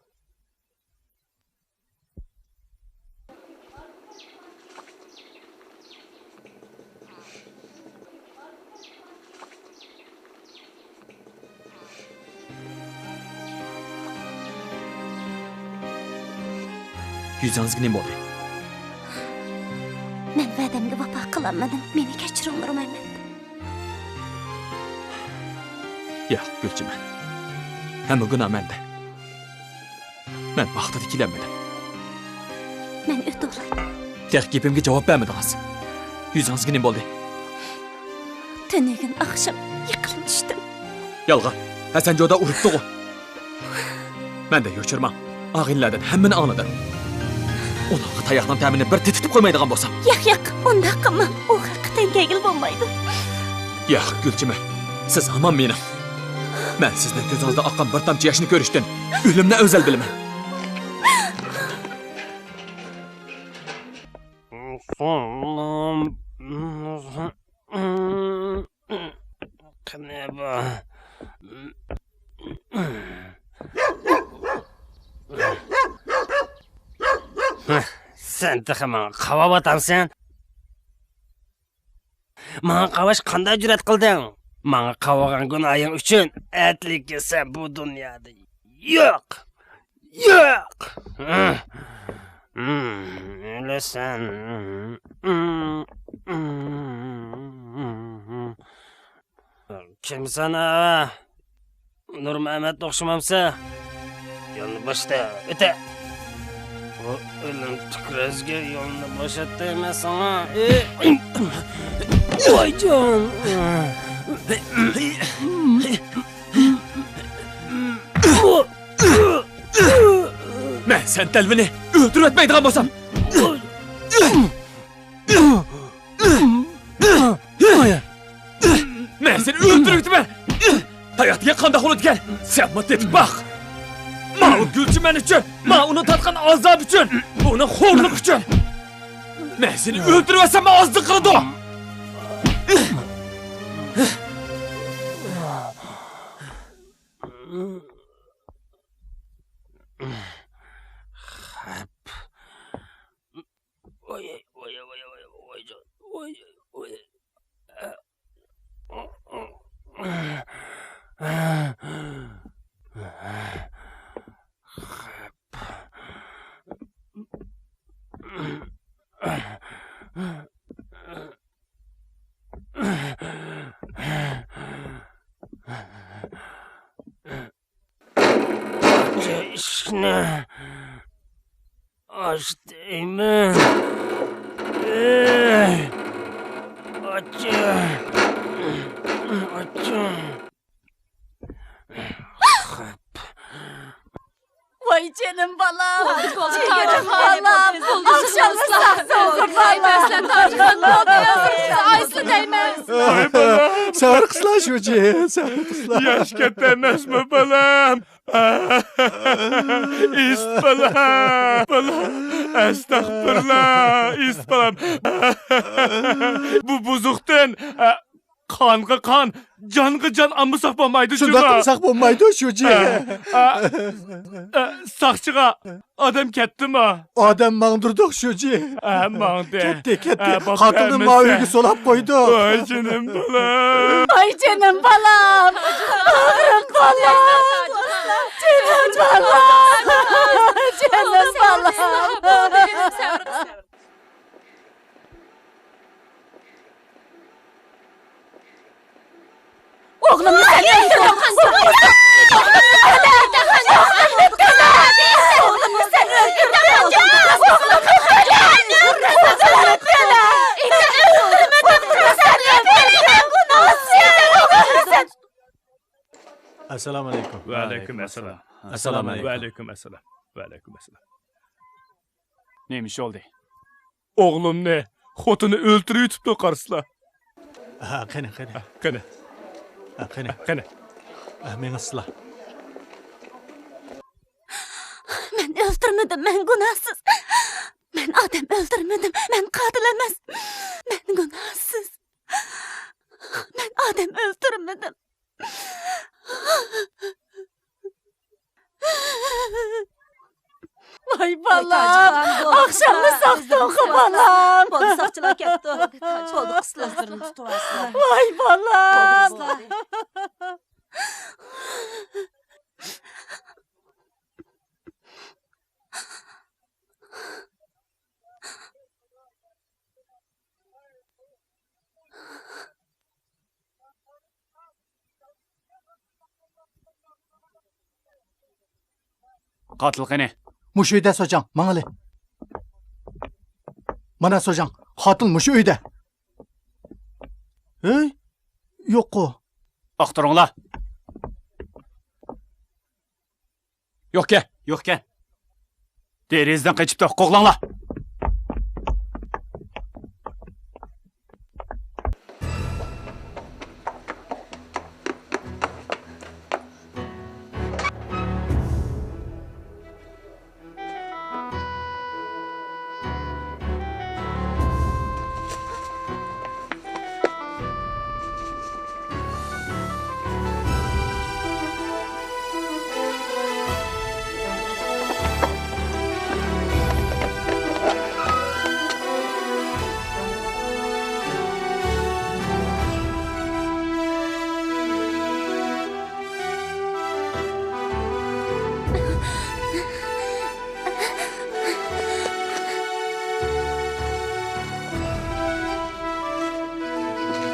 يۈزىڭىزگە نېمە بولدى؟ مەن ۋەدەمگە ۋاپا قىلالمىدىم. مېنى كەچۈرۈڭلار، مەمەت. ياق، گۈلچىمەن. ھەممە گۇناھ مەندە. مەن ۋاقتىدا كېلەلمىدىم. مەن ئۆتۈۋالاي. تېخى گېپىمگە جاۋاب بەرمىدىڭىز. يۈزىڭىزگە نېمە بولدى؟ تۈنۈگۈن ئاخشام يىقىلىپ چۈشتۈم. يالغان. ھەسەن جودا ئۇرۇپتىغۇ. مەندىن يوشۇرماڭ. ئاغىنىلەردىن ھەممىنى ئاڭلىدىم. ئۇنىڭغا تاياقنىڭ تەمىنى بىر تېتىتىپ قويمايدىغان بولسام. ياق، ياق، ئۇنداق قىلماڭ. ئۇ ھەققىتەن كەلگىلى بولمايدۇ. ياق، گۈلچىمەن. سىز ھامان مېنىڭ. مەن سىزنىڭ كۆزىڭىزدىن ئاققان بىر تامچە ياشنى كۆرۈشتىن ئۆلۈمنى ئەۋزەل بىلىمەن. قېنى بۇ؟ سەن تېخى ماڭا قاۋاۋاتامسەن؟ ماڭا قاۋاش قانداق جۈرئەت قىلدىڭ؟ ماڭا قاۋىغان گۇناھىڭ ئۈچۈن ئەتلىكى سەن بۇ دۇنيادا يوق! يوق! ئۆلىسەن. كىمسەن ھە؟ نۇرمەمەت ئوخشىمامسەن؟ يولنى بوشىتە، ئۆتە. بۇ ئۆلۈم تۈكرەزگە يولنى بوشات دەيمەن ساڭا. ۋايجان! مەن سەن تەلۋىنى ئۆلتۈرۈۋەتمەيدىغان بولسام. مەن سېنى ئۆلتۈرۈۋېتىمەن! تاياق دېگەن قانداق بولىدىكەن؟ سەنمۇ تېتىپ باق! ماڭا بۇ گۈلچى مەن ئۈچۈن، مانا ئۇنىڭ تارتقان ئازابى ئۈچۈن، بۇ ئۇنىڭ خورلۇقى ئۈچۈن. مەن سېنى ئۆلتۈرۈۋەتسەممۇ ئازلىق قىلىدۇ. ئىشىكنى ئاچ دەيمەن. ئاچ. ئاچ. ۋاي جېنىم بالام، جېنىم بالام، ئاخشاملىق ساق سوغۇر بالام. ئايسىلى دەيمەن. سەۋر قىلسىلا شۇجى، سەۋر قىلسىلا. ياش كەتتى ئەمەسمۇ بالام؟ ئىسىت بالا، بالا، ئەستەغپۇرۇللا، ئىسىت بالام. بۇ بۇزۇقتىن، ئە، قانغا قان، جانغا جان ئالمىساق بولمايدۇ، شۇنداق جۇما. قىلساق بولمايدۇ، شۇجى. ئە، ئە، ئە، ساقچىغا ئادەم كەتتىمۇ؟ ئادەم ماڭدۇردۇق، شۇجى. ئە، ماڭدى. كەتتى، كەتتى. ئە، بوپتۇ، قاتىلنى ئەمىسە. ماۋۇ يەرگە سولاپ قويدۇق. ۋاي جېنىم بالام. ۋاي جېنىم بالام. ئاغرىق بالام. جېنىم بالام. جېنىم بالام. ئوغلۇمنى سەن ئۆلتۈردۈڭ! ئەسسالامۇ ئەلەيكۇم. ۋەئەلەيكۇم ئەسسالام. ئەسسالامۇ ئەلەيكۇم. ۋەئەلەيكۇم ئەسسالام. ۋەئەلەيكۇم ئەسسالام. نېمە ئىش بولدى؟ ئوغلۇمنى خوتۇنى ئۆلتۈرۈۋېتىپتۇ، قارىسىلا. ھە، قېنى، قېنى. ھە، قېنى. ھە، قېنى. ھە، قېنى. ھە، مېڭىسىلا. مەن ئۆلتۈرمىدىم، مەن گۇناھسىز. مەن ئادەم ئۆلتۈرمىدىم، مەن قاتىل ئەمەس. مەن گۇناھسىز. مەن ئادەم ئۆلتۈرمىدىم. ۋاي بالام، ئاخشامنى ساقتىڭغۇ بالام. بولدى، ساقچىلار كەپتۇ. بولدى قىزلار. ۋاي بالام. قاتىل قېنى؟ مۇشۇ ئۆيدە سوجاڭ، ماڭىلى. مانا سوجاڭ، قاتىل مۇشۇ ئۆيدە. ھەي، يوققۇ. ئاختۇرۇڭلار. يوقكەن. يوقكەن. دېرىزىدىن قېچىپتۇ، قوغلاڭلار.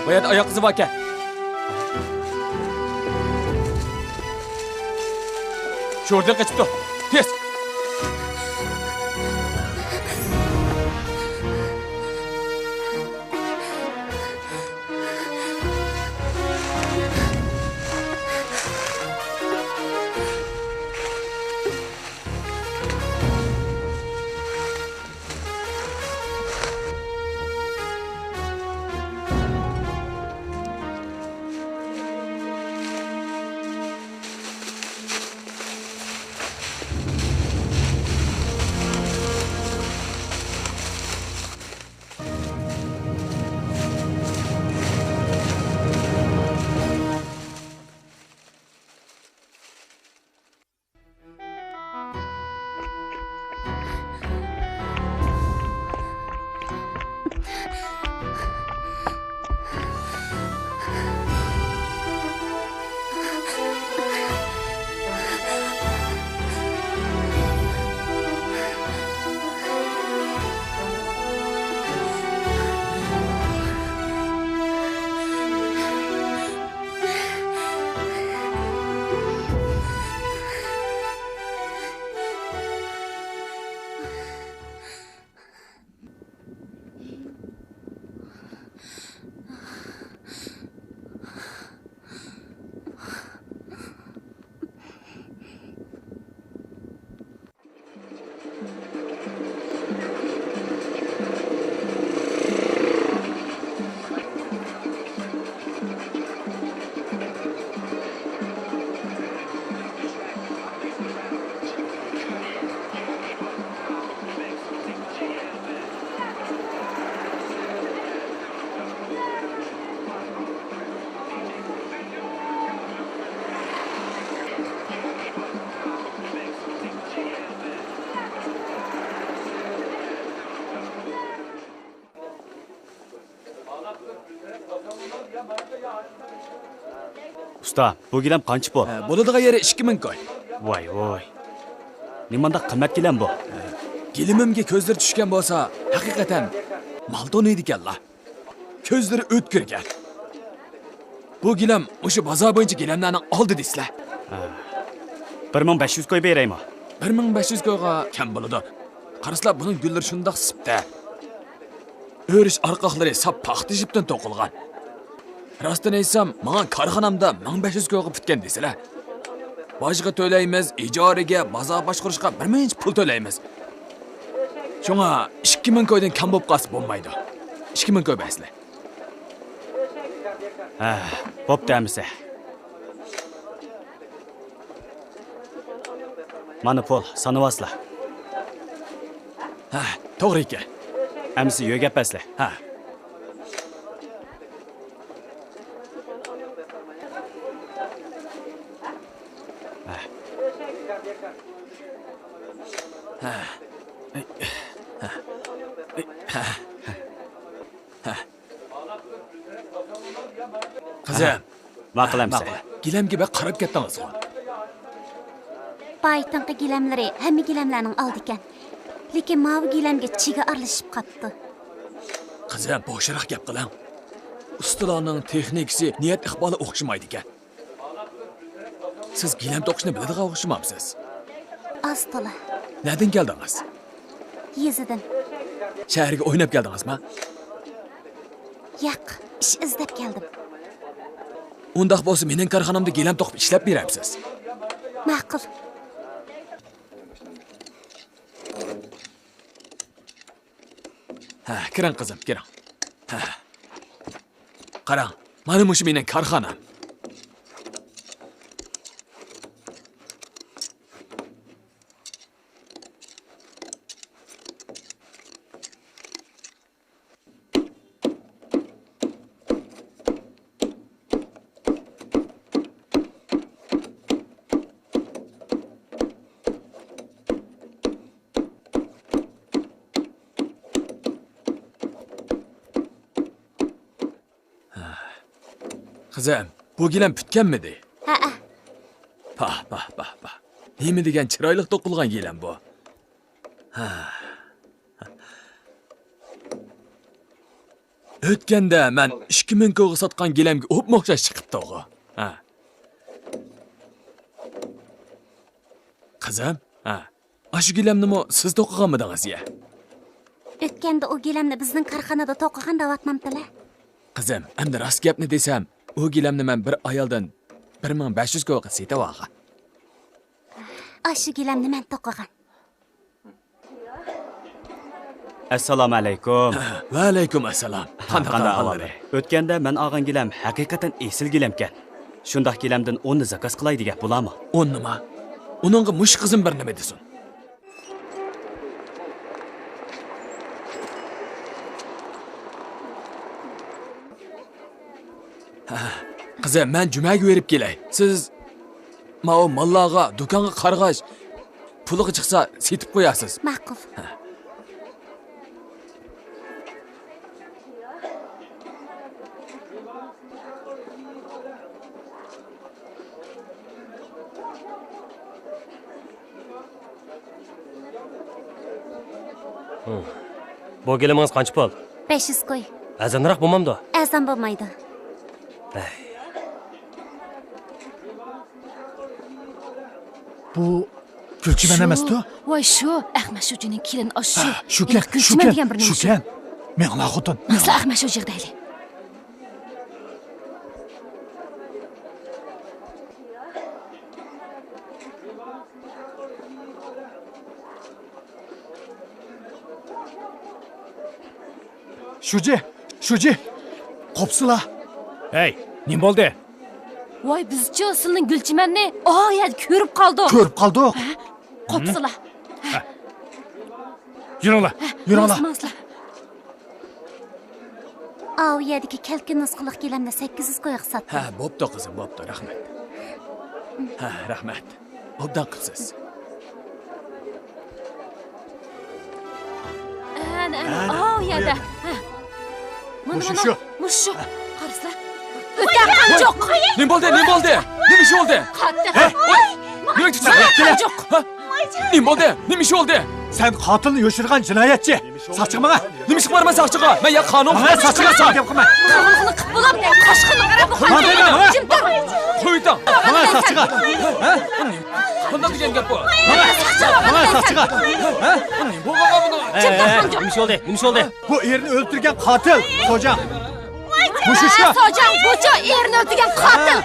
بۇ يەردە ئايال قىزى باركەن. شوردىن قېچىپتۇ. تېز! ئۇستا، بۇ گىلەم قانچە پۇل؟ ھە، بولىدىغان يېرى ئىككى مىڭ كوي. ۋاي، ۋاي. نېمانداق قىممەت گىلەم بۇ؟ گىلىمىمگە كۆزلىرى چۈشكەن بولسا، ھەقىقەتەن مال تونۇيدىكەنلا. كۆزلىرى ئۆتكۈرگەن. بۇ گىلەم مۇشۇ بازار بويىچە گىلەملەرنىڭ ئالدى دېسىلە. ھە. بىر مىڭ بەش يۈز كوي بېرەيمۇ؟ بىر مىڭ بەش يۈز كويغا كەم بولىدۇ. قارىسىلا، بۇنىڭ گۈللىرى شۇنداق سىپتا. ئۆرۈش ئارقاقلىرى ساپ پاختا جىپتىن توقۇلغان. راستىنى ئېيتسام، ماڭا كارخانامدا مىڭ بەش يۈز كويغا پۈتكەن دېسىلە. باجغا تۆلەيمىز، ئىجارىگە، بازار باشقۇرۇشقا بىر مۇنچە پۇل تۆلەيمىز. شۇڭا ئىككى مىڭ كويدىن كەم بولۇپ قالسا بولمايدۇ. ئىككى مىڭ كوي بەرسىلە. ھە، بوپتۇ ئەمىسە. مانا پۇل، سانىۋالسىلا. ھە، توغرا ئىكەن. ئەمىسە يۆگەپ بەرسىلە. ھە. ھە. ھە. ھە. قىزىم. ماقۇل ئەمىسە. ماقۇل. گىلەمگە بەك قاراپ كەتتىڭىزغۇ؟ بايىتىنقى گىلەملىرى ھەممە گىلەملەرنىڭ ئالدى ئىكەن. لېكىن ماۋۇ گىلەمگە چىگە ئارىلىشىپ قاپتۇ. قىزىم، بوشراق گەپ قىلىڭ. ئۇستىلارنىڭ تېخنىكىسى، نىيەت ئىقبالى ئوخشىمايدىكەن. سىز گىلەم توقۇشنى بىلىدىغان ئوخشىمامسىز؟ ئاز تولا. نەدىن كەلدىڭىز؟ يېزىدىن. شەھەرگە ئويناپ كەلدىڭىزما؟ ياق، ئىش ئىزدەپ كەلدىم. ئۇنداق بولسا مېنىڭ كارخانامدا گىلەم توقۇپ ئىشلەپ بېرەمسىز؟ ماقۇل. ھە، كىرىڭ قىزىم، كىرىڭ. ھە. قاراڭ، مانا مۇشۇ مېنىڭ كارخانام. قىزىم، بۇ گىلەم پۈتكەنمىدى؟ ھەئە. پاھ، پاھ، پاھ، پاھ. نېمە دېگەن چىرايلىق توقۇلغان گىلەم بۇ. ھە. ئۆتكەندە مەن ئىككى مىڭ كويغا ساتقان گىلەمگە ئوپمۇ ئوخشاش چىقىپتىغۇ. ھە. قىزىم، ھە. ئاشۇ گىلەمنىمۇ سىز توقۇغانمىدىڭىز يە؟ ئۆتكەندە ئۇ گىلەمنى بىزنىڭ كارخانىدا توقۇغان دەۋاتمامتىلە؟ قىزىم، ئەمدى راست گەپنى دېسەم، ئۇ گىلەمنى مەن بىر ئايالدىن بىر مىڭ بەش يۈز كويغا سېتىۋالغان. ئاشۇ گىلەمنى مەن توقۇغان. ئەسسالامۇ ئەلەيكۇم. ۋەئەلەيكۇم ئەسسالام. قانداق قانداق ئەھۋاللىرى؟ ئۆتكەندە مەن ئالغان گىلەم ھەقىقەتەن ئېسىل گىلەمكەن. شۇنداق گىلەمدىن ئوننى زاكاز قىلاي دېگەن بولامۇ؟ ئوننىما؟ ئۇنىڭغا مۇشۇ قىزىم بىر نېمە دېسۇن. ھە، قىزىم، مەن جۈمەگە بېرىپ كېلەي. سىز ماۋۇ ماللارغا دۇكانغا قارىغاچ، پۇلىغا چىقسا سېتىپ قويارسىز. ماقۇل. ھە. بۇ گىلىمىڭىز قانچە پۇل؟ بەش يۈز كوي. ئەرزانراق بولمامدۇ؟ ئەرزان بولمايدۇ. ھەي. بۇ گۈلچىمەن ئەمەستۇ؟ ۋاي شۇ، ئەخمەت شۇجىنىڭ كېلىنى ئاشۇ. ھە، شۇكەن، گۈلچىمەن شۇكەن، دېگەن بىر نېمە شۇ؟ شۇكەن. مېڭلا خوتۇن. ماڭسىلا ئەخمەت شۇجىغا دەيلى. شۇجى، شۇجى، قوپسىلا. ھەي، نېمە بولدى؟ ۋاي، بىزچۇ سىلىنىڭ گۈلچىمەننى ئاۋۇ يەردە كۆرۈپ قالدۇق. كۆرۈپ قالدۇق. ھە، قوپسىلا. ھە. يۈرۈڭلار، يۈرۈڭلار. ماڭسىلا، ماڭسىلا. ئاۋۇ يەردىكى كەلكۈن نۇسخىلىق گىلەمنى سەككىز يۈز كويغا ساتتىم. ھە، بوپتۇ قىزىم، بوپتۇ، رەھمەت. ھە، رەھمەت. ئوبدان قىپسىز. ئەنە، ئەنە، ئەنە، ئاۋۇ يەردە. ھە. مانا، مۇشۇ مانا، شۇ. مۇشۇ شۇ. قارىسىلا. ئۆتە قانچۇق. نېمە بولدى؟ نېمە بولدى؟ نېمە ئىش بولدى؟ قاتتىق. ھە؟ ۋاي! نېمە ئىش بولدى؟ قانچۇق. ھە؟ نېمە بولدى؟ نېمە ئىش بولدى؟ سەن قاتىلنى يوشۇرغان جىنايەتچى. ساقچىغا ماڭا. نېمە ئىش بار مەن ساقچىغا؟ مەن يا قانۇن. ماڭا ساقچىغا ساڭا گەپ قىلماي. قانۇننى قىپ بولاپ، قاشقىنى قاراپ، ماڭا دەيمەن، ماڭا. جىم تۇر. قويۇڭ. ماڭا ساقچىغا. ھە؟ قانداق دېگەن گەپ بۇ؟ ماڭا ساقچىغا. ماڭا ساقچىغا. ھە؟ بۇ بابا بۇنى. ئەي، ئەي، نېمە ئىش بولدى؟ نېمە ئىش بولدى؟ بۇ ئېرىنى ئۆلتۈرگەن قاتىل، سوجاڭ. مۇشۇ شۇ. سوجاڭ، بۇچۇ ئېرىنى ئۆلتۈرگەن قاتىل.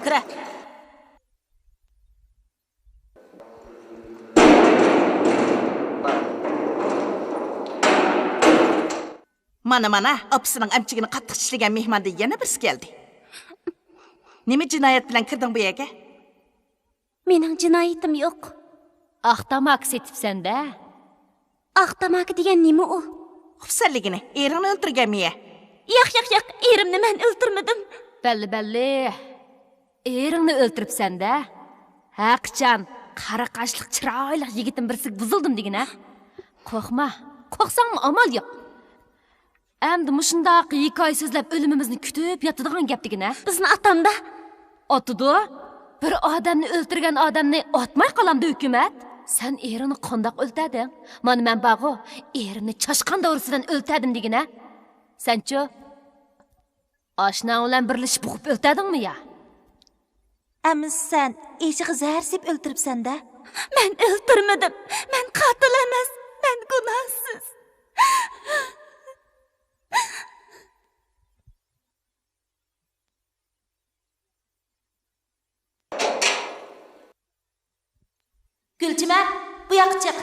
كىرە. مانا، مانا، ئاپىسىنىڭ ئەمچىكىنى قاتتىق چىشلىگەن مېھماندىن يەنە بىرسى كەلدى. نېمە جىنايەت بىلەن كىردىڭ بۇ يەرگە؟ مېنىڭ جىنايىتىم يوق. ئاق تاماكا سېتىپسەن-دە. ئاق تاماكا دېگەن نېمە ئۇ؟ خۇپسەنلىگىنى، ئېرىڭنى ئۆلتۈرگەنمۇ يە؟ ياق، ياق، ياق، ئېرىمنى مەن ئۆلتۈرمىدىم. بەللى، بەللى. ئېرىڭنى ئۆلتۈرۈپسەن-دە. ھەقىچان قارا قاشلىق چىرايلىق يىگىتتىن بىرسىگە بۇزۇلدۇم دېگىنە. قورقما، قورقساڭمۇ ئامال يوق. ئەمدى مۇشۇنداق ھېكايە سۆزلەپ ئۆلۈمىمىزنى كۈتۈپ ياتىدىغان گەپ دېگىنە. بىزنى ئاتامدا. ئاتىدۇ؟ بىر ئادەمنى ئۆلتۈرگەن ئادەمنى ئاتماي قالامدۇ ھۆكۈمەت؟ سەن ئېرىڭنى قانداق ئۆلتۈردۈڭ؟ مانا مەن بارغۇ، ئېرىمنى چاشقان دورىسى بىلەن ئۆلتۈردۈم دېگىنە. سەنچۇ؟ ئاشناڭ بىلەن بىرلىشىپ بوغۇپ ئۆلتۈردۈڭمۇ يا؟ ئەمىسە سەن ئېشىغا زەھەر سېلىپ ئۆلتۈرۈپسەن-دە. مەن ئۆلتۈرمىدىم. مەن قاتىل ئەمەس. مەن گۇناھسىز. گۈلچىمە، بۇ ياققا چىق.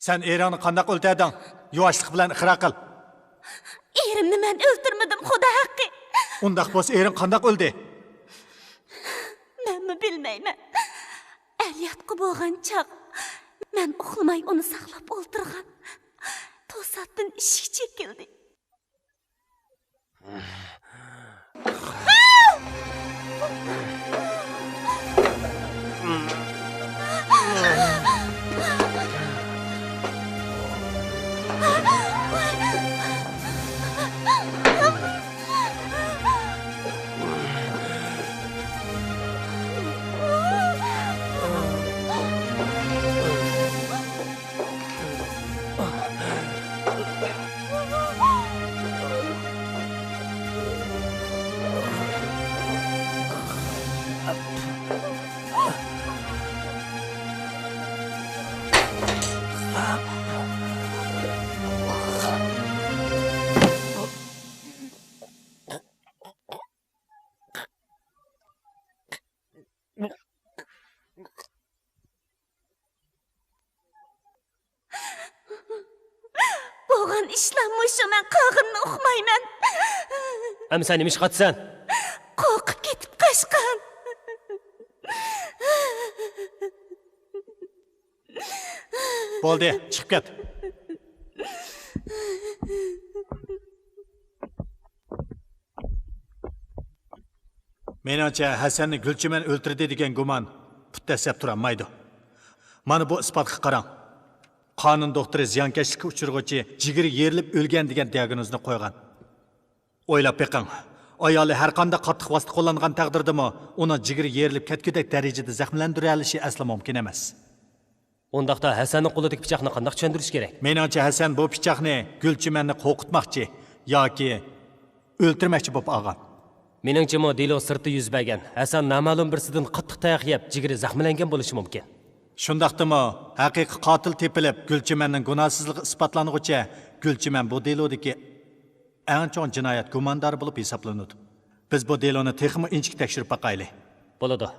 سەن ئېرىڭنى قانداق ئۆلتۈردۈڭ؟ يۇۋاشلىق بىلەن ئىقرار قىل. ئېرىمنى مەن ئۆلتۈرمىدىم، خۇدا ھەققى. ئۇنداق بولسا ئېرىڭ قانداق ئۆلدى؟ مەنمۇ بىلمەيمەن. ئەل ياتقۇ بولغان چاغ، مەن ئۇخلىماي ئۇنى ساقلاپ ئولتۇرغان. توساتتىن ئىشىك چېكىلدى. بولغان ئىشلار مۇشۇ، مەن قالغىنىنى ئۇقمايمەن. ئەمدى سەن نېمە ئىش قىلىۋاتىسەن؟ قورقۇپ كېتىپ قاچقان. بولدى، چىقىپ كەت. مېنىڭچە، ھەسەننى گۈلچىمەن ئۆلتۈردى دېگەن گۇمان پۇت دەسسەپ تۇرالمايدۇ. مانا بۇ ئىسپاتقا قاراڭ. قانۇن دوختۇرى زىيانكەشلىككە ئۇچرىغۇچى جىگىرى يېرىلىپ ئۆلگەن دېگەن دىياگنوزنى قويغان. ئويلاپ بېقىڭ، ئايالى ھەرقانداق قاتتىق ۋاسىتە قوللانغان تەقدىردىمۇ ئۇنىڭ جىگىرى يېرىلىپ كەتكۈدەك دەرىجىدە زەخىملەندۈرەلىشى ئەسلا مۇمكىن ئەمەس. ئۇنداقتا ھەسەننىڭ قولىدىكى پىچاقنى قانداق چۈشەندۈرۈش كېرەك؟ مېنىڭچە، ھەسەن بۇ پىچاقنى گۈلچىمەننى قورقۇتماقچى، ياكى ئۆلتۈرمەكچى بولۇپ ئالغان؟ مېنىڭچىمۇ دېلو سىرتتا يۈز بەرگەن، ھەسەن نامەلۇم بىرسىدىن قاتتىق تاياق يەپ، جىگىرى زەخىملەنگەن بولۇشى مۇمكىن. شۇنداقتىمۇ، ھەقىقىي قاتىل تېپىلىپ، گۈلچىمەننىڭ گۇناھسىزلىقى ئىسپاتلانغۇچە، گۈلچىمەن بۇ دېلودىكى ئەڭ چوڭ جىنايەت گۇماندارى بولۇپ ھېسابلىنىدۇ. بىز بۇ دېلونى تېخىمۇ ئىنچىكە تەكشۈرۈپ باقايلى. بولىدۇ.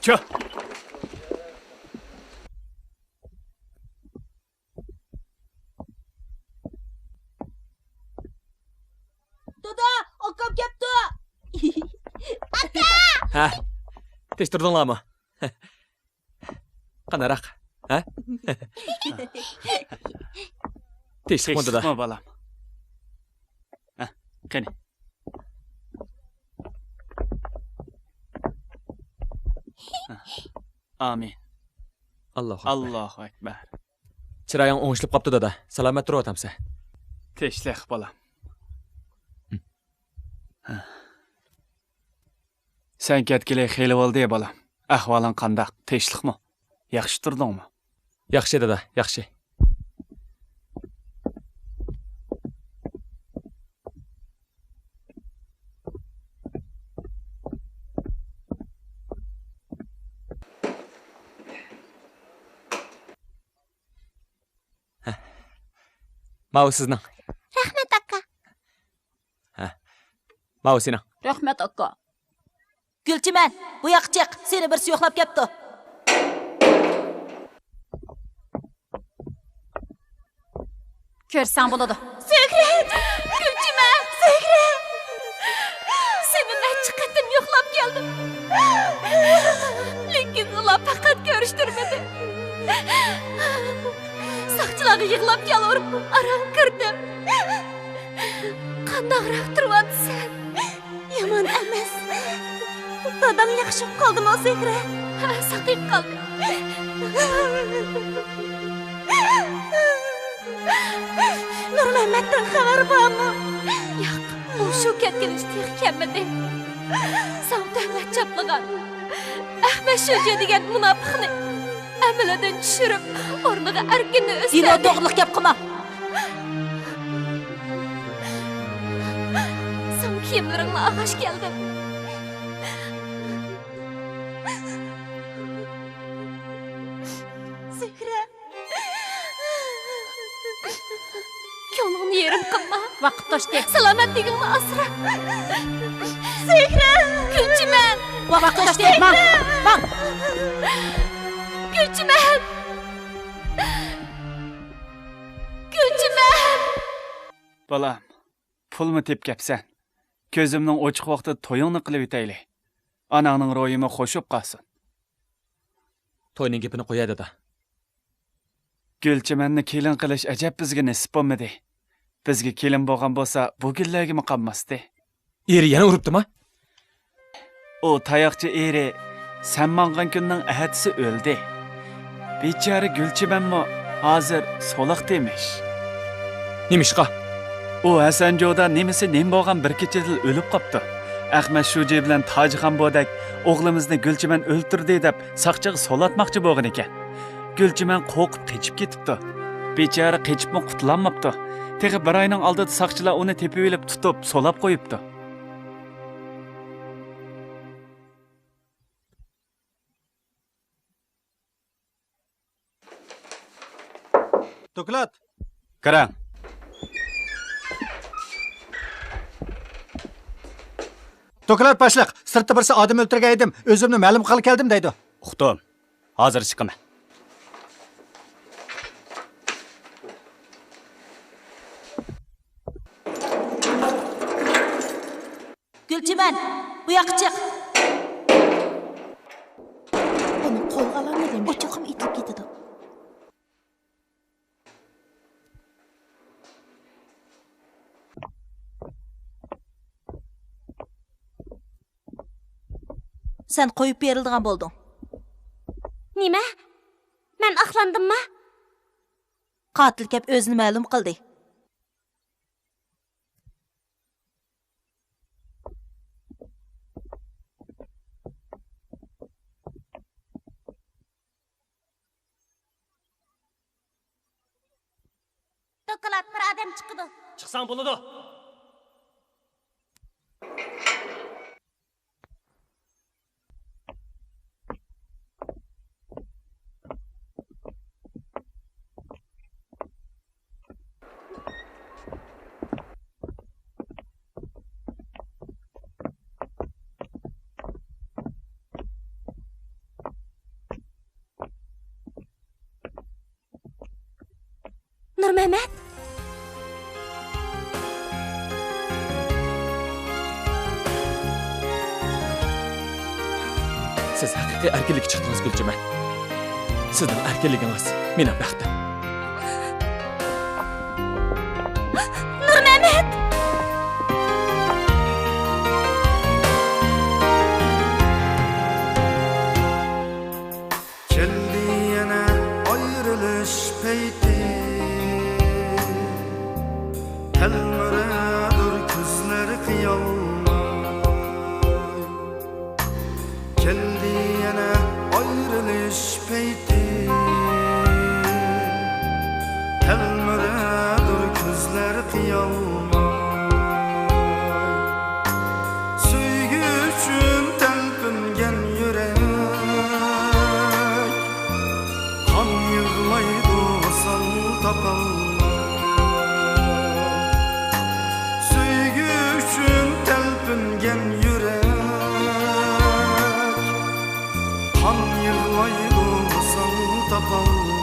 چا! دادا، ئاكام كەپتۇ. ئاكا! ھە؟ تىنچ تۇردۇڭلارمۇ؟ قانداق؟ ھە؟ تىنچلىقمۇ دادا؟ تىنچلىقمۇ بالام؟ ھە، قېنى. ئامىن. ئاللاھۇ ئەكبەر. ئاللاھۇ ئەكبەر. چىرايىڭ ئوڭشىلىپ قاپتۇ دادا. سالامەت تۇرۇۋاتامسەن؟ تىنچلىق بالام. سەن كەتكىلى خېلى بولدى بالام. ئەھۋالىڭ قانداق؟ تىنچلىقمۇ؟ ياخشى تۇردۇڭمۇ؟ ياخشى دادا، ياخشى. ماۋۇ سىزنىڭ. رەھمەت، ئاكا. ھە. ماۋۇ سېنىڭ. رەھمەت، ئاكا. گۈلچىمەن، بۇ ياققا چىق، سېنى بىرسى يوقلاپ كەپتۇ. كۆرسەڭ بولىدۇ. زۆھرە! گۈلچىمەن! زۆھرە! سېنى نەچچە قېتىم يوقلاپ كەلدىم. لېكىن ئۇلار پەقەت كۆرۈشتۈرمىدى. ساقچىلارغا يىغلاپ يالۋۇرۇپ ئاران كىردىم. قانداقراق تۇرۇۋاتىسەن؟ يامان ئەمەس. دادام ياخشى بولۇپ قالدىمۇ، زۆھرە؟ ھە، ساقىيىپ قالدى. نۇرمەممەتتىن خەۋەر بارمۇ؟ ياق، ئۇ شۇ كەتكىنىچە تېخى كەلمىدى. ساڭا تۆھمەت چاپلىغان ئەخمەت شۇجى دېگەن مۇناپىقنى ئەمىلىدىن چۈشۈرۈپ، ئورنىغا ئەركىننى ئۆستۈردى. دېلو توغرىلىق گەپ قىلما. ساڭا كىيىملىرىڭنى ئالغاچ كەلدىم. ۋاقىت توشتى. سالامەتلىكىڭنى ئاسرا. زەھرە! گۈلچىمەن! ۋاقىت توشتى. ماڭ! ماڭ! گۈلچىمەن! گۈلچىمەن! بالام، پۇلمۇ تېپىپ كەپسەن. كۆزۈمنىڭ ئوچۇق ۋاقتىدا تويۇڭنى قىلىۋېتەيلى. ئاناڭنىڭ روھىمۇ خوش بولۇپ قالسۇن. توينىڭ گېپىنى قويە، دادا. گۈلچىمەننى كېلىن قىلىش ئەجەب بىزگە نېسىپ بولمىدى. بىزگە كېلىن بولغان بولسا، بۇ كۈنلەرگىمۇ قالماستى. ئېرى يەنە ئۇرۇپتىما؟ ئۇ تاياقچى ئېرى سەن ماڭغان كۈننىڭ ئەتىسى ئۆلدى. بىچارە گۈلچىمەنمۇ ھازىر سولاقتا ئىمىش. نېمىشقا؟ ئۇ ھەسەنجودا نېمىسى نېمە بولغان بىر كېچىدىلا ئۆلۈپ قاپتۇ. ئەخمەت شۇجى بىلەن تاجخان بودەك ئوغلىمىزنى گۈلچىمەن ئۆلتۈردى دەپ ساقچىغا سولاتماقچى بولغان ئىكەن. گۈلچىمەن قورقۇپ قېچىپ كېتىپتۇ. بىچارە قېچىپمۇ قۇتۇلالماپتۇ. تېخى بىر ئاينىڭ ئالدىدا ساقچىلار ئۇنى تېپىۋېلىپ تۇتۇپ سولاپ قويۇپتۇ. دوكلات. كىرىڭ. دوكلات باشلىق، سىرتتا بىرسى ئادەم ئۆلتۈرگەن ئىدىم، ئۆزۈمنى مەلۇم قىلغىلى كەلدىم دەيدۇ. ئۇقتۇم. ھازىر چىقىمەن. گۈلچىمەن، بۇ ياققا چىق. ئۇنى قولغا ئالالمىدىم. ئوچۇقۇم ئېتىلىپ كېتىدۇ. سەن قويۇپ بېرىلىدىغان بولدۇڭ. نېمە؟ مەن ئاقلاندىمما؟ قاتىل كەپ ئۆزىنى مەلۇم قىلدى. دوكلات، بىر ئادەم چىقىدۇ. چىقساڭ بولىدۇ. نۇرمەمەت! سىز ھەقىقىي ئەركىنلىككە چىقتىڭىز، گۈلچىمەن. سىزنىڭ ئەركىنلىكىڭىز مېنىڭ بەختىم. نۇرمەمەت! كەلدى يەنە ئايرىلىش پەيتى، تەلمۈرەدۇر كۆزلەر قىيالماي. كەلدى يەنە ئايرىلىش پەيتى، تەلمۈرەدۇر كۆزلەر قىيالماي. سۆيگۈ ئۈچۈن تەلپۈنگەن يۈرەك، قان يىغلايدۇ ۋىسال تاپالماي. سۆيگۈ ئۈچۈن تەلپۈنگەن يۈرەك، قان يىغلايدۇ ۋىسال تاپالماي.